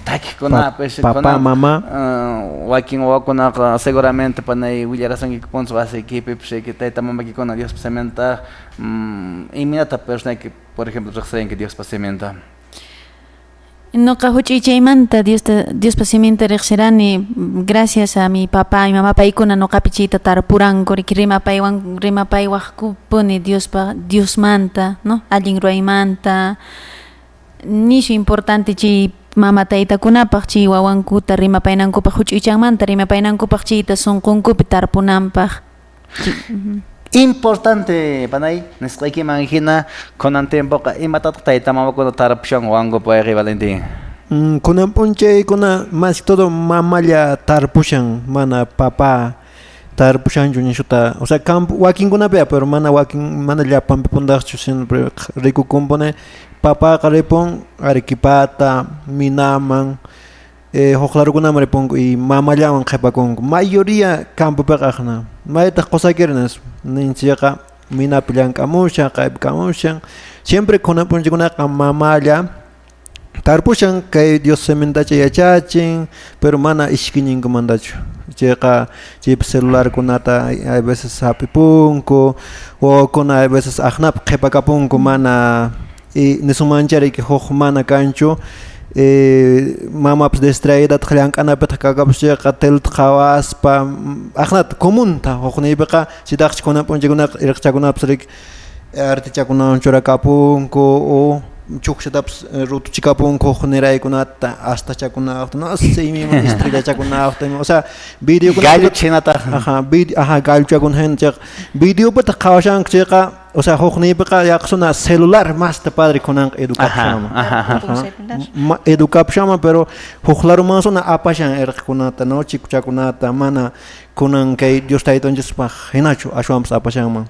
Takiqkunapis, papá, mamá. Wakin wawakunaqa seguramente panay willarasunkiku wasiykipipas tayta mamakikuna Diospa siminta imaynata personayki, por ejemplo, riqsiranki Diospa siminta. Noqa huch'uychaymanta Diospa siminta riqsirani gracias a mi papá y mamá paykuna noqapi chayta tarpuranku riki rimapaywaqkupuni Diosmanta, ¿no? Allin ruwaymanta. Nishu importante chay mama taytakunapaq chay wawankuta rimapaynankupaq huch'uychanmanta rimapaynankupaq chayta sunqunkupi tarpunanpaq. Importante panay nisqaykiman hina kunan tiempoqa imatataq tayta mamakuna tarpushan wawankupa wayqiy Valentín? Kunan p'unchaykuna más que todo mamalla tarpushan, mana papá tarpushanchu nishuta, o sea, campo wakinkunapiqa pero mana wakin mana llapanpi puntaqchu siempre rikukunpuni papaqa ripun Arequipata, Minaman, huk larukunaman ripunku y mamallawan qhipakunku. Mayoría campopiqa aqna. Maytaq qusakiri nispa ninchikqa minapi llank'amushan, qaypi kamushan. Siempre kunan p'unchaykunaqa mamalla tarpushan kay Dios simintacha yachachin, pero mana ishkiñinkumantachu. Chayqa chaypi celularkunata hay veces hap'ipunku, wawakuna hay veces aqnapi qhipakapunku mana y nisunmanchariki huk mana kanchu. Mamapas distraídataq llank'anapitaq kakapus chayqa teleta qhawaspa aqnata comunta hukniypiqa chaytaqchi kunan p'unchaykunaqa irqichakunapas riki artichakunawan churakapunku o chukchatapas rutuchikapunku hukniraykunata astachakunaqta no sé ima estrellachakunaqta o sea videokunata galluchinataq ajá video ajá galluchakuna hina chayqa videopitaq qhawashanku chayqa o sea hukniypiqa yaqsuna celular masta padre kunanqa educapushanman educapushanman pero huk larumansuna apashan irqikunata no chikuchakunata mana kunan kay Dios taytanchispaq hinachu ashwanpas apashanman.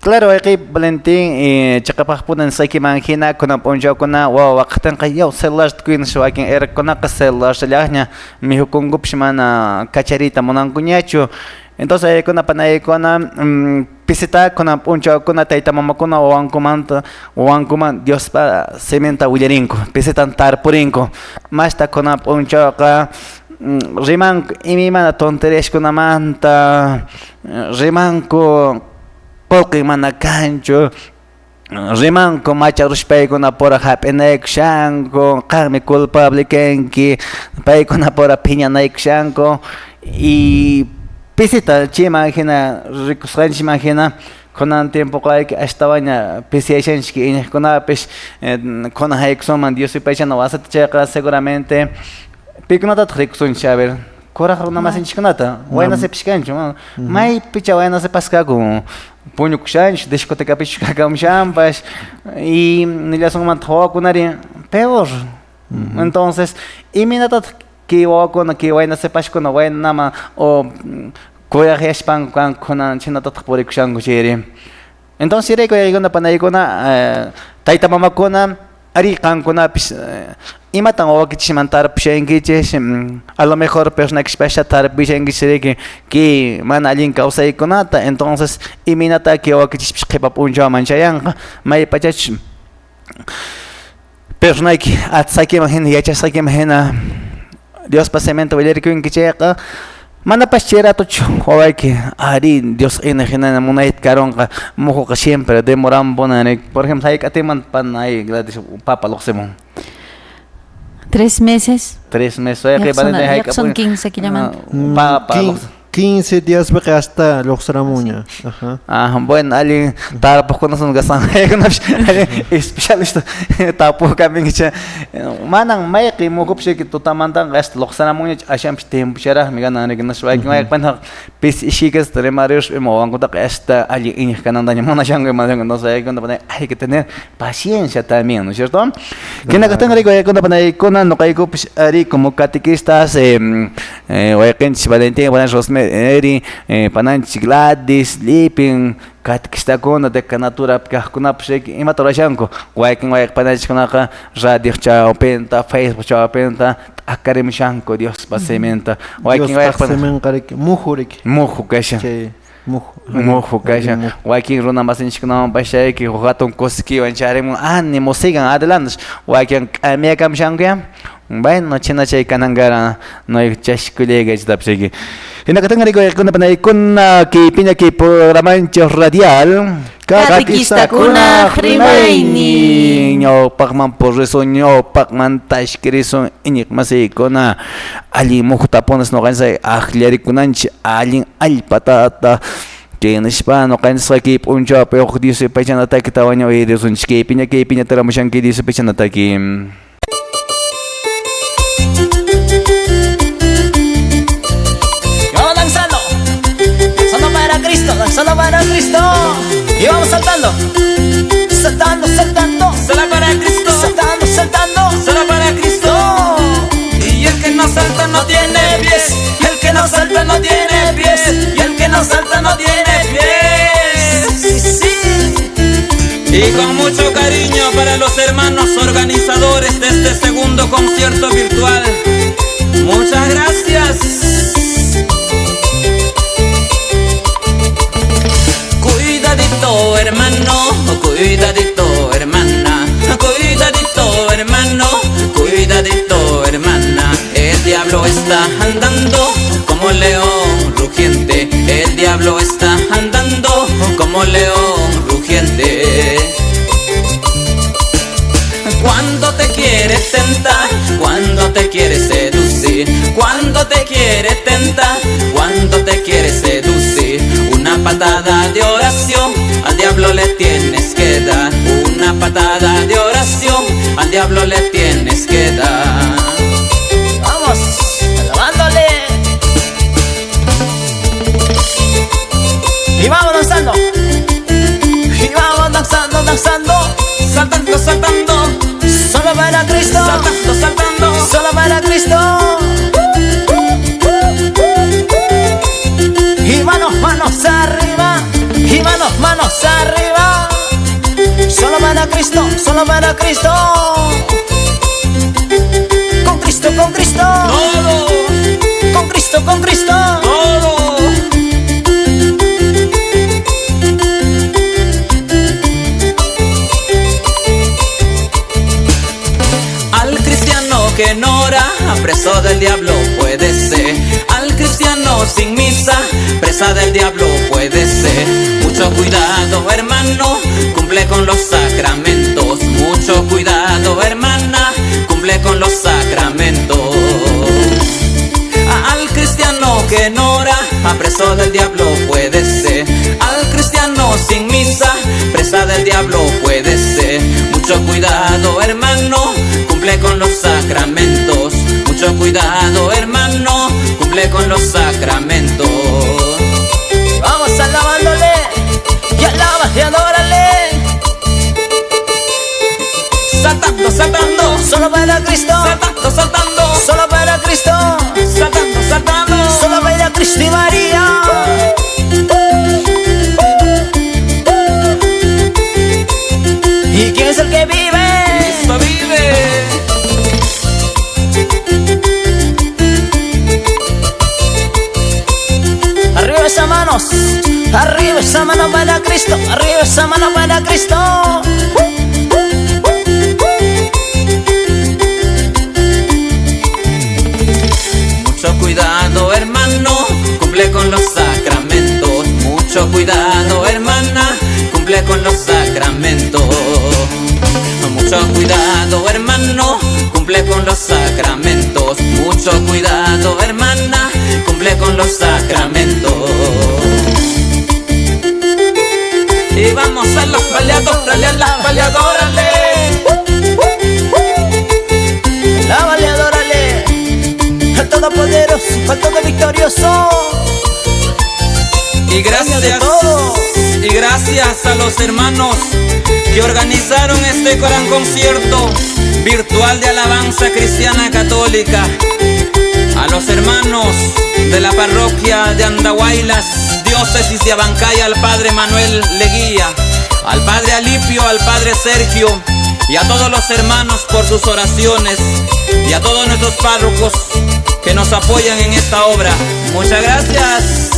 Claro, wayqiy Valentín, chiqapaqpuni nisqaykiman hina kunan p'unchawkuna wawa waqatinqa yaw celularta kuynas wakin irqikunaqa celularllaqña mihukunkupas mana kachariyta munankuñachu. Entonces ayaykuna panaykuna pisita kunan p'unchawkuna tayta mamakuna wawankumanta wawankuman Diospa siminta willarinku, pisitan tarpurinku. Masta kunan p'unchawqa rimanku imaymana tonteriaskunamanta, rimanku qullqin mana kanchu, rimanku macharushpaykuna pura hap'inaykushanku, qanmi culpable kanki, paykuna pura phiñanaykushanku y pisita chayman hina rikusqanchikman hina kunan tiempoqa ashtawanña pisiyashanchik iñiqkunapis kunan haykusunman Dios yupaychana wasita chayqa seguramente pikunatataq rikusunchik a ver kuraq runa masinchikkunata wayna sipashkanchu maypicha wayna sipasqaku puñukushanchik discotecapichu kakamushanpas y nillasunmantaq wawakunari peor. Entonces imaynatataq kay wawakuna kay wayna sipashkuna waynaman o kuraqyashpanku kunan chaynatataq purikushanku chayri. Entonces chayrayku yaykuna panaykuna tayta mamakuna Ari qankunapis imatan wawakichisman tarpushankichis, a lo mejor personakishpasha tarpushankichis ki mana allin kawsaykunata, entonces imaynata ki wawakichispis qhipa p'unchawman chayanqa maypachachus personayki atsaykiman hina yachasqaykiman hina Diospa cemento willarikunki chayqa manapas chay ratochu wawayki ari Dios ina hina munayta karunqa muhuqa siempre demorampuna. Por ejemplo, hayk'atiman panay Gladys papa luqsimun? 3 meses. 3 meses. Ya son 15 killamanta. Papa 15 días hasta lluqsiramunña. Ajá. Ah, bueno, allin tarpuqkuna son gasanqaykunapish allin especialista tapuqkaminkicha. Manan mayqin muhupish tutamantanqa hasta lluqsiramunñachu ashanpish tiempocharaqmi kanan naswaykin wayqpana pisi ishkikasta rimariruspa ima wawankutaqa hasta allin iñiq kanantaña munashanku imashanku no sé, hay que tener paciencia también, ¿no es cierto? Kinakaqtinqa riku waykuna panaykuna nuqaykupish ari como catequistas wayqinchis Valentín, Rosemary, eri pananchis Gladys, Lipin, catequistakuna decanatura kaqkunapish imata rurashanku waykin wayq pananchiskunaqa radio chawpinta, Facebook chawpinta t'akarimushanku Diospa siminta waykin wayq siminqa muhu riki muhu kashan muhu kashan wakin runa masinchikkunawan pashayki huk hatun kusikiwan charimun ánimo sigan adelante wakin k'amiakamushankuya. Bueno, china chay kanankara no chashkullega chitapishayki. Hinakaqtinqa riku waykuna panaykuna kaypiña kay programanchik radial Catequistakunaq rimaynin ñawpaqman purrisun ñawpaqman tashkirisun iñiq masiykuna allin muhu tapunas nuqanchis akllarikunanchik allin allpatata Chay nuqanchis kay p'unchawpi huk Dios yupaychanataki tawaña uyarisunchik kaypiña kaypiña taramushanki Dios yupaychanataki. Vamos danzando, solo para Cristo, solo para Cristo. Y vamos saltando, saltando, saltando, solo para Cristo, saltando, saltando, solo para Cristo. Y el que no salta no tiene pies, el que no salta no tiene pies, y el que no salta no tiene pies. Sí, sí. Y con mucho cariño para los hermanos organizadores de este segundo concierto virtual. Muchas gracias. Cuidadito hermano, cuidadito hermana, cuidadito hermano, cuidadito hermana. El diablo está andando como león rugiente. El diablo está andando como león rugiente. Cuando te quiere tentar, cuando te quiere seducir, cuando te quiere tentar, cuando te quiere seducir, una patada de oración al diablo le tienes que dar. Una patada de oración al diablo le tienes que dar. Vamos, alabándole. Y vamos danzando. Y vamos danzando, danzando. Saltando, saltando. Solo para Cristo. Saltando, saltando. Solo para Cristo. Y manos, manos arriba. Y manos, manos arriba. Solo para Cristo, solo para Cristo. Con Cristo, con Cristo. Todo. Con Cristo, con Cristo. Todo. Al cristiano que no ora, preso del diablo puede ser. Al cristiano sin misa, presa del diablo puede ser. Mucho cuidado, hermano, cumple con los sacramentos. Mucho cuidado, hermana, cumple con los sacramentos. Al cristiano que no ora, preso del diablo puede ser. Al cristiano sin misa, presa del diablo puede ser. Mucho cuidado, hermano, cumple con los sacramentos. Mucho cuidado, hermano, cumple con los sacramentos. Vamos alabándole, y alaba y adórale. Saltando, saltando, solo para Cristo. Saltando, saltando, solo para Cristo. Saltando, saltando, solo para Cristo y María. ¿Y quién es el que vive? Cristo vive. Arriba esas manos, arriba esa mano para Cristo, arriba esa mano para Cristo. Mucho cuidado, hermano, cumple con los sacramentos. Mucho cuidado, hermana, cumple con los sacramentos. Mucho cuidado, hermano, cumple con los sacramentos. Mucho cuidado, hermana, cumple con los sacramentos. Y vamos a los baleadores, a la baleadora, la baleadora, al todopoderoso, al todo victorioso. Y gracias a los hermanos que organizaron este gran concierto virtual de alabanza cristiana católica. A los hermanos de la parroquia de Andahuaylas, diócesis de Abancay, al padre Manuel Leguía, al padre Alipio, al padre Sergio y a todos los hermanos por sus oraciones y a todos nuestros párrocos que nos apoyan en esta obra. Muchas gracias.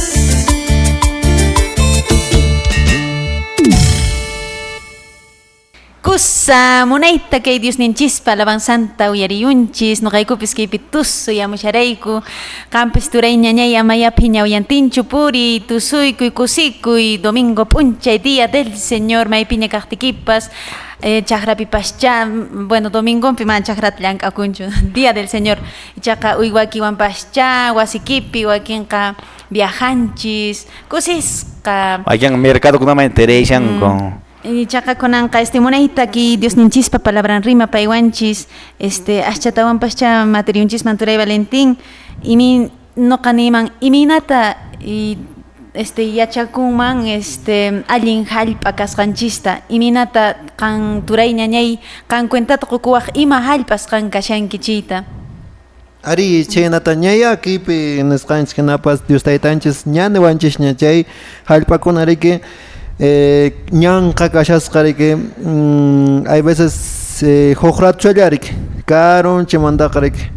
Kusa munayta kay Diosninchispa alabanzanta uyariyunchis noqaykupis kaypi tusuyamullarayku qampis turay ñañay amaya phiñawyantinchu puriy tusuykuy kusikuy domingo p'unchay día del Señor maypiña kaqtikipas chaqrapipaschá bueno domingonpi mana chaqrata llank'akunchu día del Señor ichaqa uywakiwanpaschá wasikipi wakinqa viajanchis kusisqa wakin mercadokunaman interesanku. Ichaqa kunanqa munayta ki Diosninchispa palabran rima paywanchis aschatawanpascha materiunchisman turay Valentín imin noqa niman imaynata yachakunman allin hallp'a kasqanchista imaynata qan turay ñañay qan cuentata qukuwaq ima hallp'as qan kashanki chayta. Ari chaynata ñaya kipi nisqanchis hinapas Dios taytanchis ña niwanchisña chay hallp'akuna riki ñanqa kashasqa riki hay veces huk ratuchalla riki karun chaymantaqa riki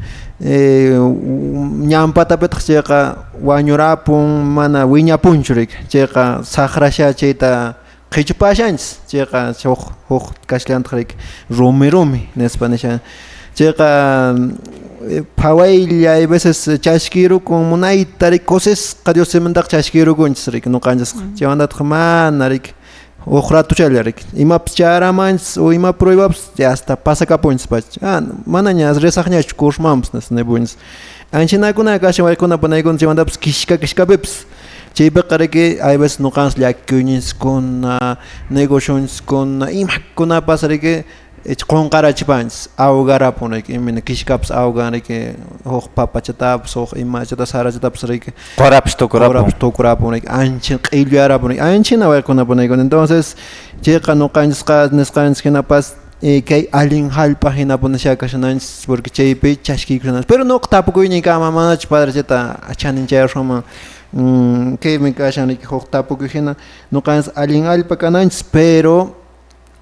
ñanpatapitaq chayqa wañurapun mana wiñapunchu riki chayqa saqrasha chayta qhichupashanchis chayqa huk kashllantaq riki rumi rumi nispa nishan chayqa phawaylla hay veces chashkirukun munayta riki kusisqa Dios simantaqa chashkirukunchis riki ñuqanchisqa chaymantataq mana riki huk ratuchalla riki imapas charamanchis o ima pruebapas hasta pasakapunchis pacha manaña risaqñachu kursmanpas nipunchis anchinakuna kashan waykuna panaykuna chaymantapas kishka kishkapipas chaypiqa riki hay veces ñuqanchis llakikuyninchiskuna negociunchiskuna imakunapas riki qunqarachipanchis awgarapun riki imina kishkapas awgan riki huk papachatapas huk imachata sarachatapas riki qorapis tukurapun riki ancha q'illuyarapun riki anchina waykuna panaykuna. Entonces chayqa ñuqanchisqa nisqanchis hinapas kay allin hallp'a hinapunisha kashananchis porque chaypi chashkiykushananchis. Pero nuqa tapukuyniykama manachu padre chayta chaninchayaswanman kaymi kashan riki huk tapukuy hina ñuqanchis allin allpa kananchis pero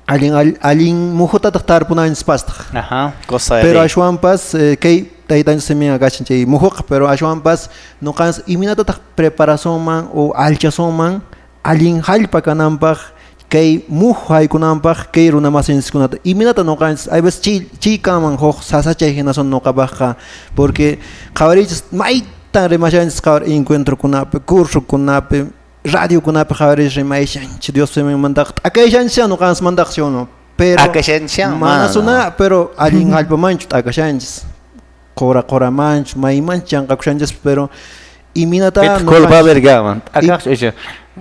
allin muhutataq tarpunanchispastaq. Ajá, cosa de pero ashwanpas kay taytanchis siminqa kashan chay muhuqa pero ashwanpas ñuqanchis imaynatataq preparasunman o alchasunman allin hallpa kananpaq kay muhu haykunanpaq kay runa masinchiskunata imaynata ñuqanchis hay veces chaykaman huk sasachay hinasun ñuqapaqqa porque qhawariychis maytan rimashanchis qhawar encuentrokunapi cursokunapi radiokunapi qhawarish rimayshanchis Dios siminmantaqa t'akayshanchis ñuqanchismantaqa ¿sí o no? Pero mana suna pero allin hallpamanchu t'akashanchis qura quramanchu maymanchu chanqakushanchis pero imaynata culpa t'akaqchu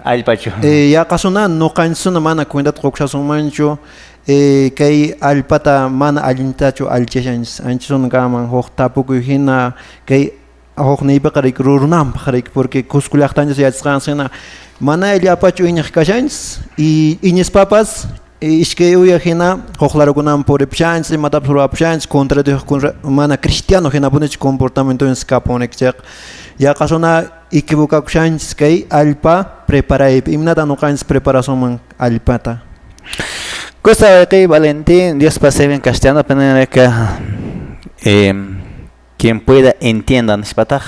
allpachu yaqasuna ñuqanchisuna mana cuentata qukushasunmanchu kay allpata mana allintachu alchashanchis anchisuna kaman huk tapukuy hina kay huk niypiqa riki rurunanpaq riki porque Cusco llaqtanchis yachasqanchis hina mana llapachu iñiq kashanchis y iñispapas iskay uya hina huk larukunaman puripushanchis imatapas ruwapushanchis contra Dios mana cristiano hinapunichu comportamientonchis kapun riki chayqa yaqasuna equivocakushanchis kay allpa preparaypi imaynata ñuqanchis preparasunman allpata. Cosa que Valentín Dios pase bien castellano pero que Quien pueda entienda nispataq.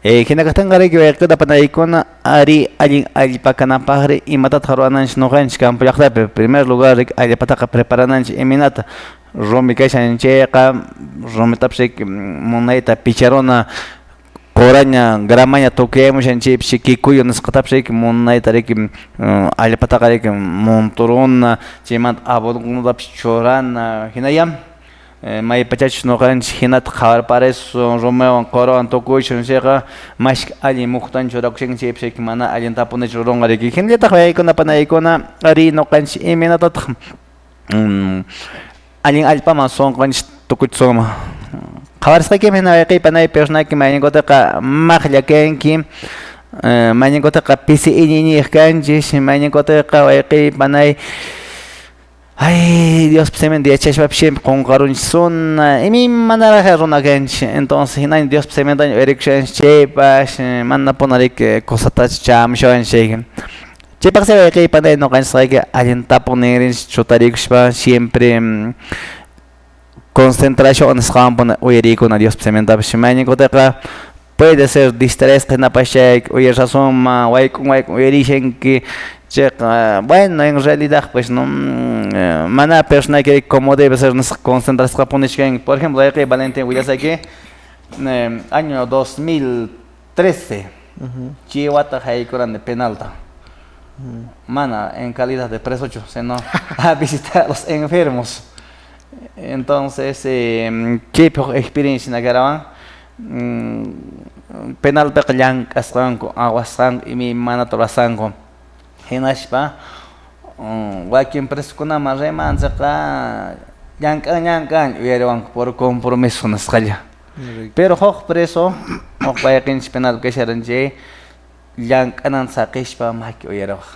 Hina kaqtinqa riki wayqikuna panaykuna ari allin allpa kananpaqri imatataq ruwananchik ñuqanchik campo llaqtapi. Primer lugar riki allpataqa preparananchik imaynata rumi kashan chayqa rumitapas riki munayta picharuna quraña gramaña tukuyamushan chaypi kikuyu nisqatapas riki munayta riki allpataqa riki monturuna chaymanta abonokunatapas churana hinaya maypachachus ñuqanchik hinata qhawarparisun rumiwan qurawan tukuychun chayqa mashka allin muhtan churakushanki chaypis riki mana allin tapunichu rurunqa riki hinallataq waykuna panaykuna ari ñuqanchik imaynatataq allin allpaman sunqunchik tukuchisunman qhawarisqaykimi hina wayqiy panay personayki mayninkutaqa maqlla kanki mayninkutaqa pisi iñiñiyuq kanchis mayninkutaqa wayqiy panay ay Diospa siminta yachashpapish siempre qunqarunchisuna imaymanaraq runa kanchik entonces hinaña Diospa simintaña uyarikushanchik chaypash mana puna riki cosatachu chamushawanchik chaypaqsi wayqiy panay ñuqanchikqa allin tapuni rinchik chutarikushpa siempre concentración nisqanpuni uyarikuna Diospa simintapish mayninkutaqa puede ser distraesqa hinapash chay uyarishasunman wayk'un wayk'un uyarishanki chayqa bueno en realidad pues no mana personayki como debe ser nisqa concentrasqapunichu kanki. Por ejemplo wayqiy Valentín willasayki año 2013 chay wata haykurani penalta mana en calidad de presochu sino a visitar a los enfermos. Entonces chaypi huk experiencia hina karawan penalpiqa llank'asqanku awasqanku imaymanata rurasqanku hinaspa wakin presokunaman rimanchikqa llank'an llank'an uyariwanku por compromiso nisqalla. Pero huk preso huk wayqinchik penalpi kasharan chay llank'ananta saqishpa maki uyariwaq.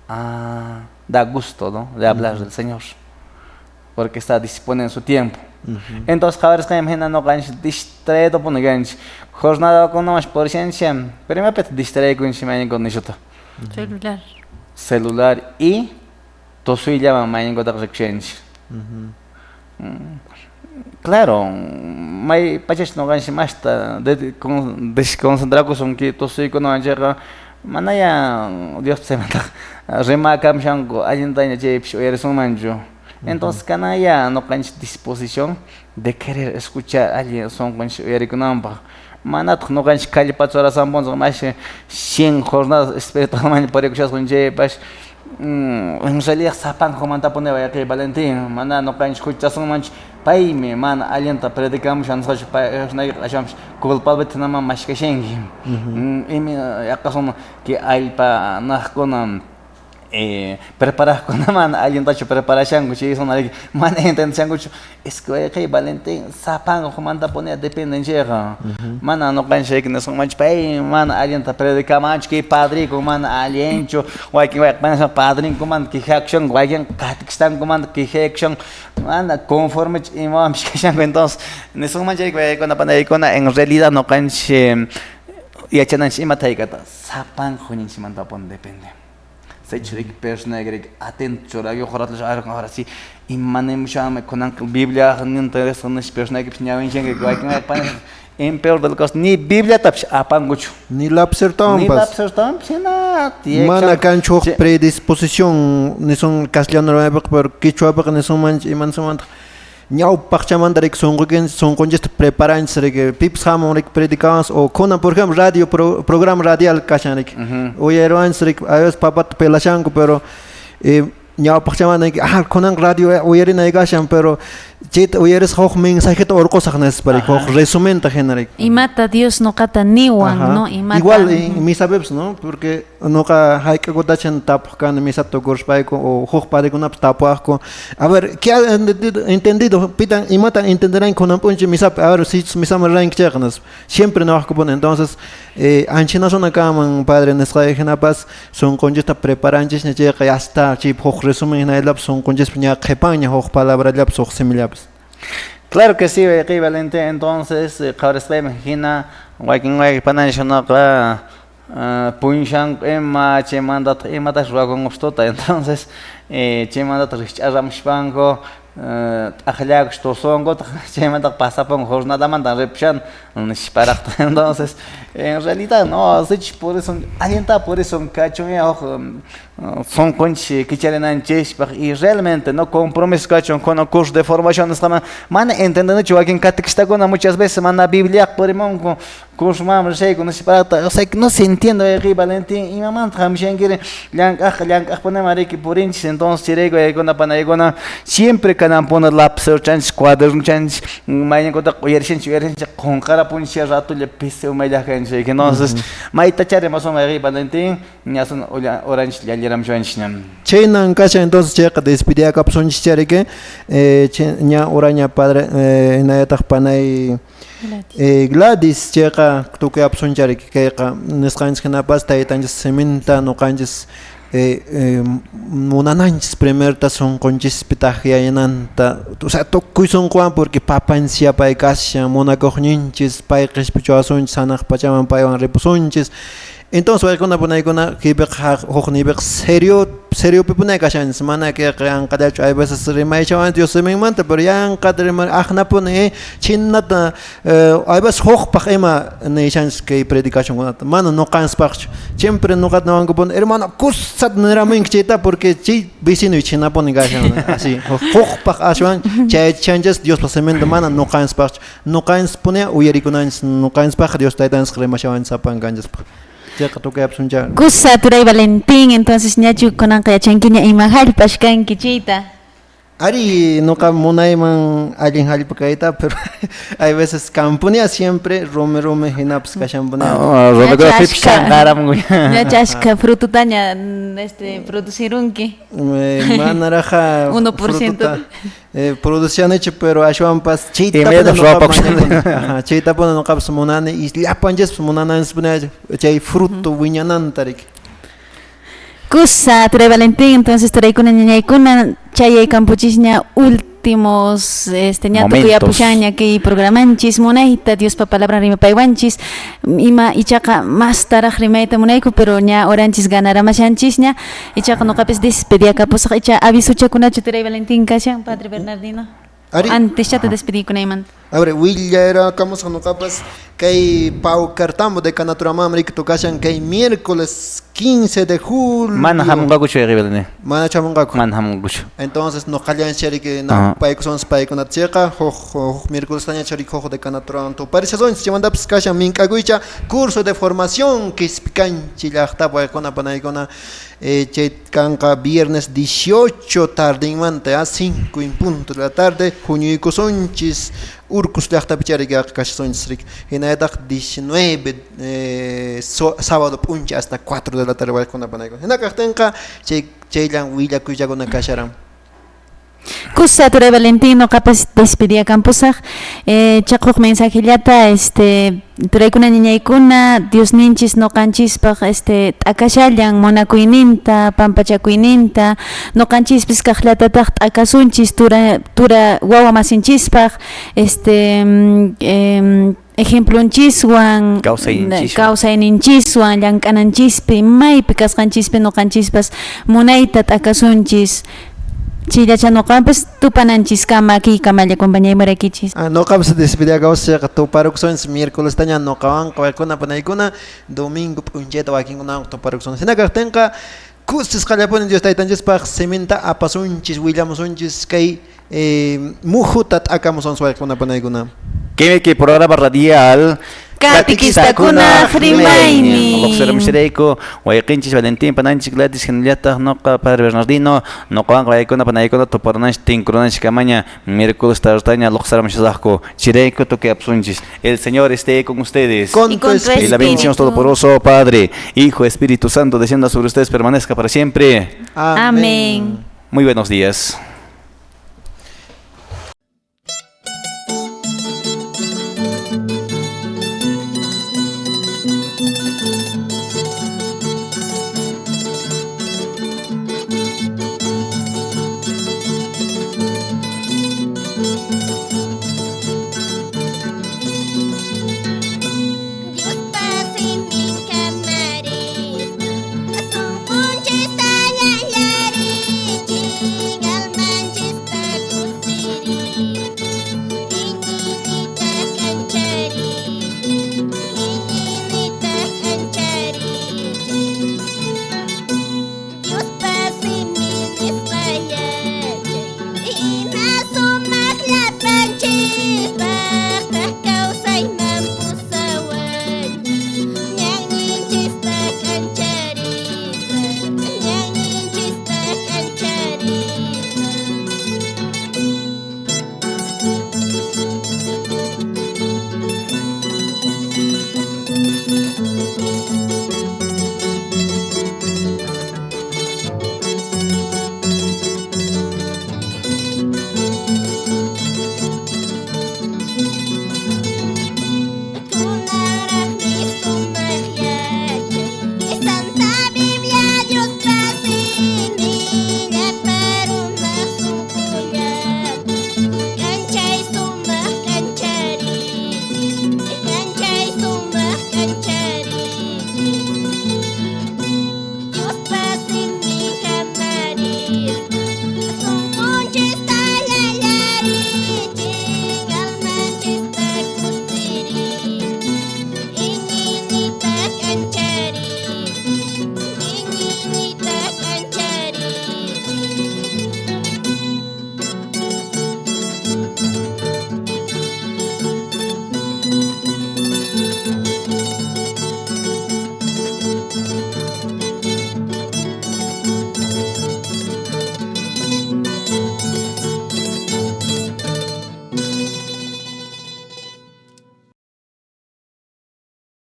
Ah, da gusto, ¿no? De hablar del Señor porque está disponiendo su tiempo. Entonces qhawarisqayman hina ñuqanchik distraídopuni kanchik jornadakunawanchik purishanchik pero imapitaq distraikunchik mayninkuta nishuta celular celular y tusuyllaman mayninkutaqa rikushanchik. Claro, may pachach ñuqanchik masta desconcentrakusun kay tusuykunawan chayqa manaya Diospa simintaqa rimakamushanku allintaña chaypish uyarisunmanchu. Entonces kanaya ñuqanchik disposición de querer escuchar allin sunqunchik uyarikunanpaq manataq ñuqanchik kallpachurasampunchik mashi 100 jornadas espiritualman purikushasqan chaypash en realidad sapankumantapuni wayqiy Valentín mana ñuqanchik huchasunmanchu paymi mana allinta predicamushan nisqachu pay aswanpis culpable naman mashkashanki ima yaqasun kay allpa naqkuna preparaqkuna mana allintachu preparashanku chaysuna riki mana entendishankuchu es que wayqiy Valentín sapankumantapuni dependen chayqa mana ñuqanchik nisunmanchu pay mana allinta predicamanchu kay padriku mana allinchu wakin wayqi padrinkumanta quejakushanku wakin qatikistankumanta quejakushanku mana conformechu imawanpis kashanku. Entonces nisunmanchu riki waykuna panaykuna en realidad ñuqanchik yachananchik imata hayk'ata sapanku huñinchikmantapuni depende. Sichus riki personayki riki atento churakuq ratlla ahora sí imanimushanmi kunanqa Biblia ninta nispa personaykipish ñawinchanki wakin wayqi en peor del caso ni Bibliatapish apankuchu ni lapsertawanpas ni lapsertawanpas hina mana kanchu huk predisposición nisun castellano rimaypiqa pero quichuapiqa nisunmanchik ima nisunmantaq ñawpaqchamanta riki sunqunchista preparanchis riki pipas hamun riki predicawanchis o kunan por ejemplo radio programa radial kashan riki uyariwanchis riki a veces papata pelashanku pero ñawpaqchamanta riki ah kunanqa radio uyarinay kashan pero chayta uyarisqa huk mensajeta urqusaq nispa riki huk resumenta hina riki imata Dios ñuqata niwan no imata igual en misapipas no porque ñuqa hayk'akutachan tapuq kani misata tukuruspayku o huk padrekunapas tapuwaqku a ver ¿qué ha entendido pitan imatan entenderán kunan p'unchay misapi a ver si misaman riranki chayqa nispa siempre niwaqkupuni. Entonces anchinasuna kanman padre nisqayki hinapas sunqunchista preparanchishña chayqa ya está chaypi huk resumen hinallapas sunqunchispi ña qhipanña huk palabrallapas huk simillapas. Claro que sí, wayqiy Valentín. Entonces qhawarisqayman hina wakin wayqi pananchikkunaqa puñushanku ima chaymantataq imatash ruwakunkupas tuta. Entonces chaymantataq rikch'aramushpanku T'aqllakush tusuwankutaq chaymanta pasapunku jornadamanta ripushan nisparaqta. Entonces, en realidad no, sichus purisun allinta purisun kachunya huk sunqunchis kicharinanchispaq y realmente no compromiso kachun kuna curso de formación nisqaman mana entendenichu wakin catequistakuna muchas veces mana bibliaq purimunku cursomanmi rishayku nisparaqta, o sea que no se entiende wayqiy Valentín imamanta hamushankiri llank'aqqa llank'aqpunima riki purinchis entonces chayrayku waykuna panaykuna siempre kananpuni lapicero-chanchis cuaderno-chanchis mayninkutaqa uyarishanchis uyarishanchis qunqarapunchis ratolla pisi umayllaq kanchis entonces maytachá rimasun wayqiy Valentín ñasun horanchis llalliramushanchis. Chaynan kashan entonces chayqa despediakapusunchis chariki ña uraña padre hinallataq panay Gladys chayqa tukuy chariki kayqa nisqanchis hinapas taytanchis siminta nuqanchis munananchis primerta sunqunchispi takyaynanta, o sea tukuy sunquwan porque papanchis yapay kashan munakuqninchis pay qhispichawasunchis hanaq pachaman paywan ripusunchis. Entonces waykuna punaykuna kaypiqa hukniypiqa serio seriopipunay kashanchis mana kayqa yanqallachu hay veces rimayshawan Dios siminmanta pero yanqata rimar aqnapuni chinata hay veces hukpaq ima nishanchis kay predicacionkunata mana nuqanspaqchu siempre nuqata niwankupuni hermano kusat niramunki chayta porque chay vecinoy chinapuni kashan así hukpaq ashwan chayachishanchis Diospa siminta mana nuqanspaqchu nuqanchispuni uyarikunanchis nuqanchispaq Dios taytanchis rimashawanchis sapankanchispaq. Kusa turay Valentín, entonces ñachu kunanqa yachankiña ima hallp'ash kanki chayta. Ari nuqa munayman allin hallp'a kayta, pero hay veces kampunia siempre rumi rumi hinapas kashanpunia. Rumikuna pipis chanqaramunku. Ñachu achka frututaña producirunki. Manaraqa 1%. Produccianichu pero ashwanpas chaytapuni nuqapas munani y llapanchispas munananchispuni chay fruto wiñananta riki. Kusa turay Valentín, entonces turaykuna ñañaykuna chayay kampuchisña últimos ña tukuyapushaña kay programanchis munayta Diospa palabra rimapaywanchis ima ichaqa mastaraq rimayta munayku pero ña horanchis ganaramashanchisña ichaqa nuqapis despediakapusaq icha avisuchakunachu turay Valentín kashan Padre Bernardino. Antes ya te despedikunaymanta. A ver, willarakamusaq nuqapas kay Paucartambo de Canaturamam riki tukashan kay miércoles 15 de julio. Mana hamunqakuchu wayqiy Valentín. Mana chamunqaku. Mana hamunqakuchu. Entonces nuqallanchis riki paykusunchis paykunata chayqa huk miércoles taña riki huk de Canaturamam tuparishasunchis chaymantapas kashan mink'akuycha curso de formación Quispicanchi llaqtapi waykuna panaykuna chay kanqa viernes 18 tardinmanta a 5 en punto de la tarde huñuykusunchis Urcus llaqtapi chariki kashasunchis riki hinallataq 19 sábado p'uncha hasta 4 de la tarde waykuna panaykuna hina kaqtinqa chayllan willakuyllakuna kasharan. Kusa turay Valentín nuqapas despediakampusaq chaquq mensajellata turaykuna ñañaykuna Diosninchis nuqanchispaq t'akashallan munakuyninta pampachakuyninta nuqanchispis kaqllatataq t'akasunchis tura wawa masinchispaq ejemplonchiswan kawsayninchiswan llank'ananchispi maypi kasqanchispi nuqanchispas munayta t'akasunchis. Chillacha nuqapas tupananchiskama kiykamalla compañaymurakichis. Nuqapas despediakamusqa tuparukusunchis miércoles taña nuqawanqa waykuna panaykuna domingo p'unchayta wakinkunawan tuparukusunchis. Hina kaqtinqa kusisqallapuni Dios taytanchispaq siminta apasunchis willamusunchis kay muhuta t'akamusunchis waykuna panaykuna. Kay programa radial Catequistakunaq rimaynin. Luqsiramusharayku wayqinchis Valentín pananchis Gladys hinallataq nuqa Padre Bernardino nuqawanqa waykuna panaykuna tuparananchis tinkurunanchis kamaña miércoles tartaña luqsiramushasaqku chirayku tukuyapusunchis. El Señor esté con ustedes. Con tu espíritu. Y la bendición todopoderoso Padre, Hijo, Espíritu Santo descienda sobre ustedes, permanezca para siempre. Amén. Muy buenos días.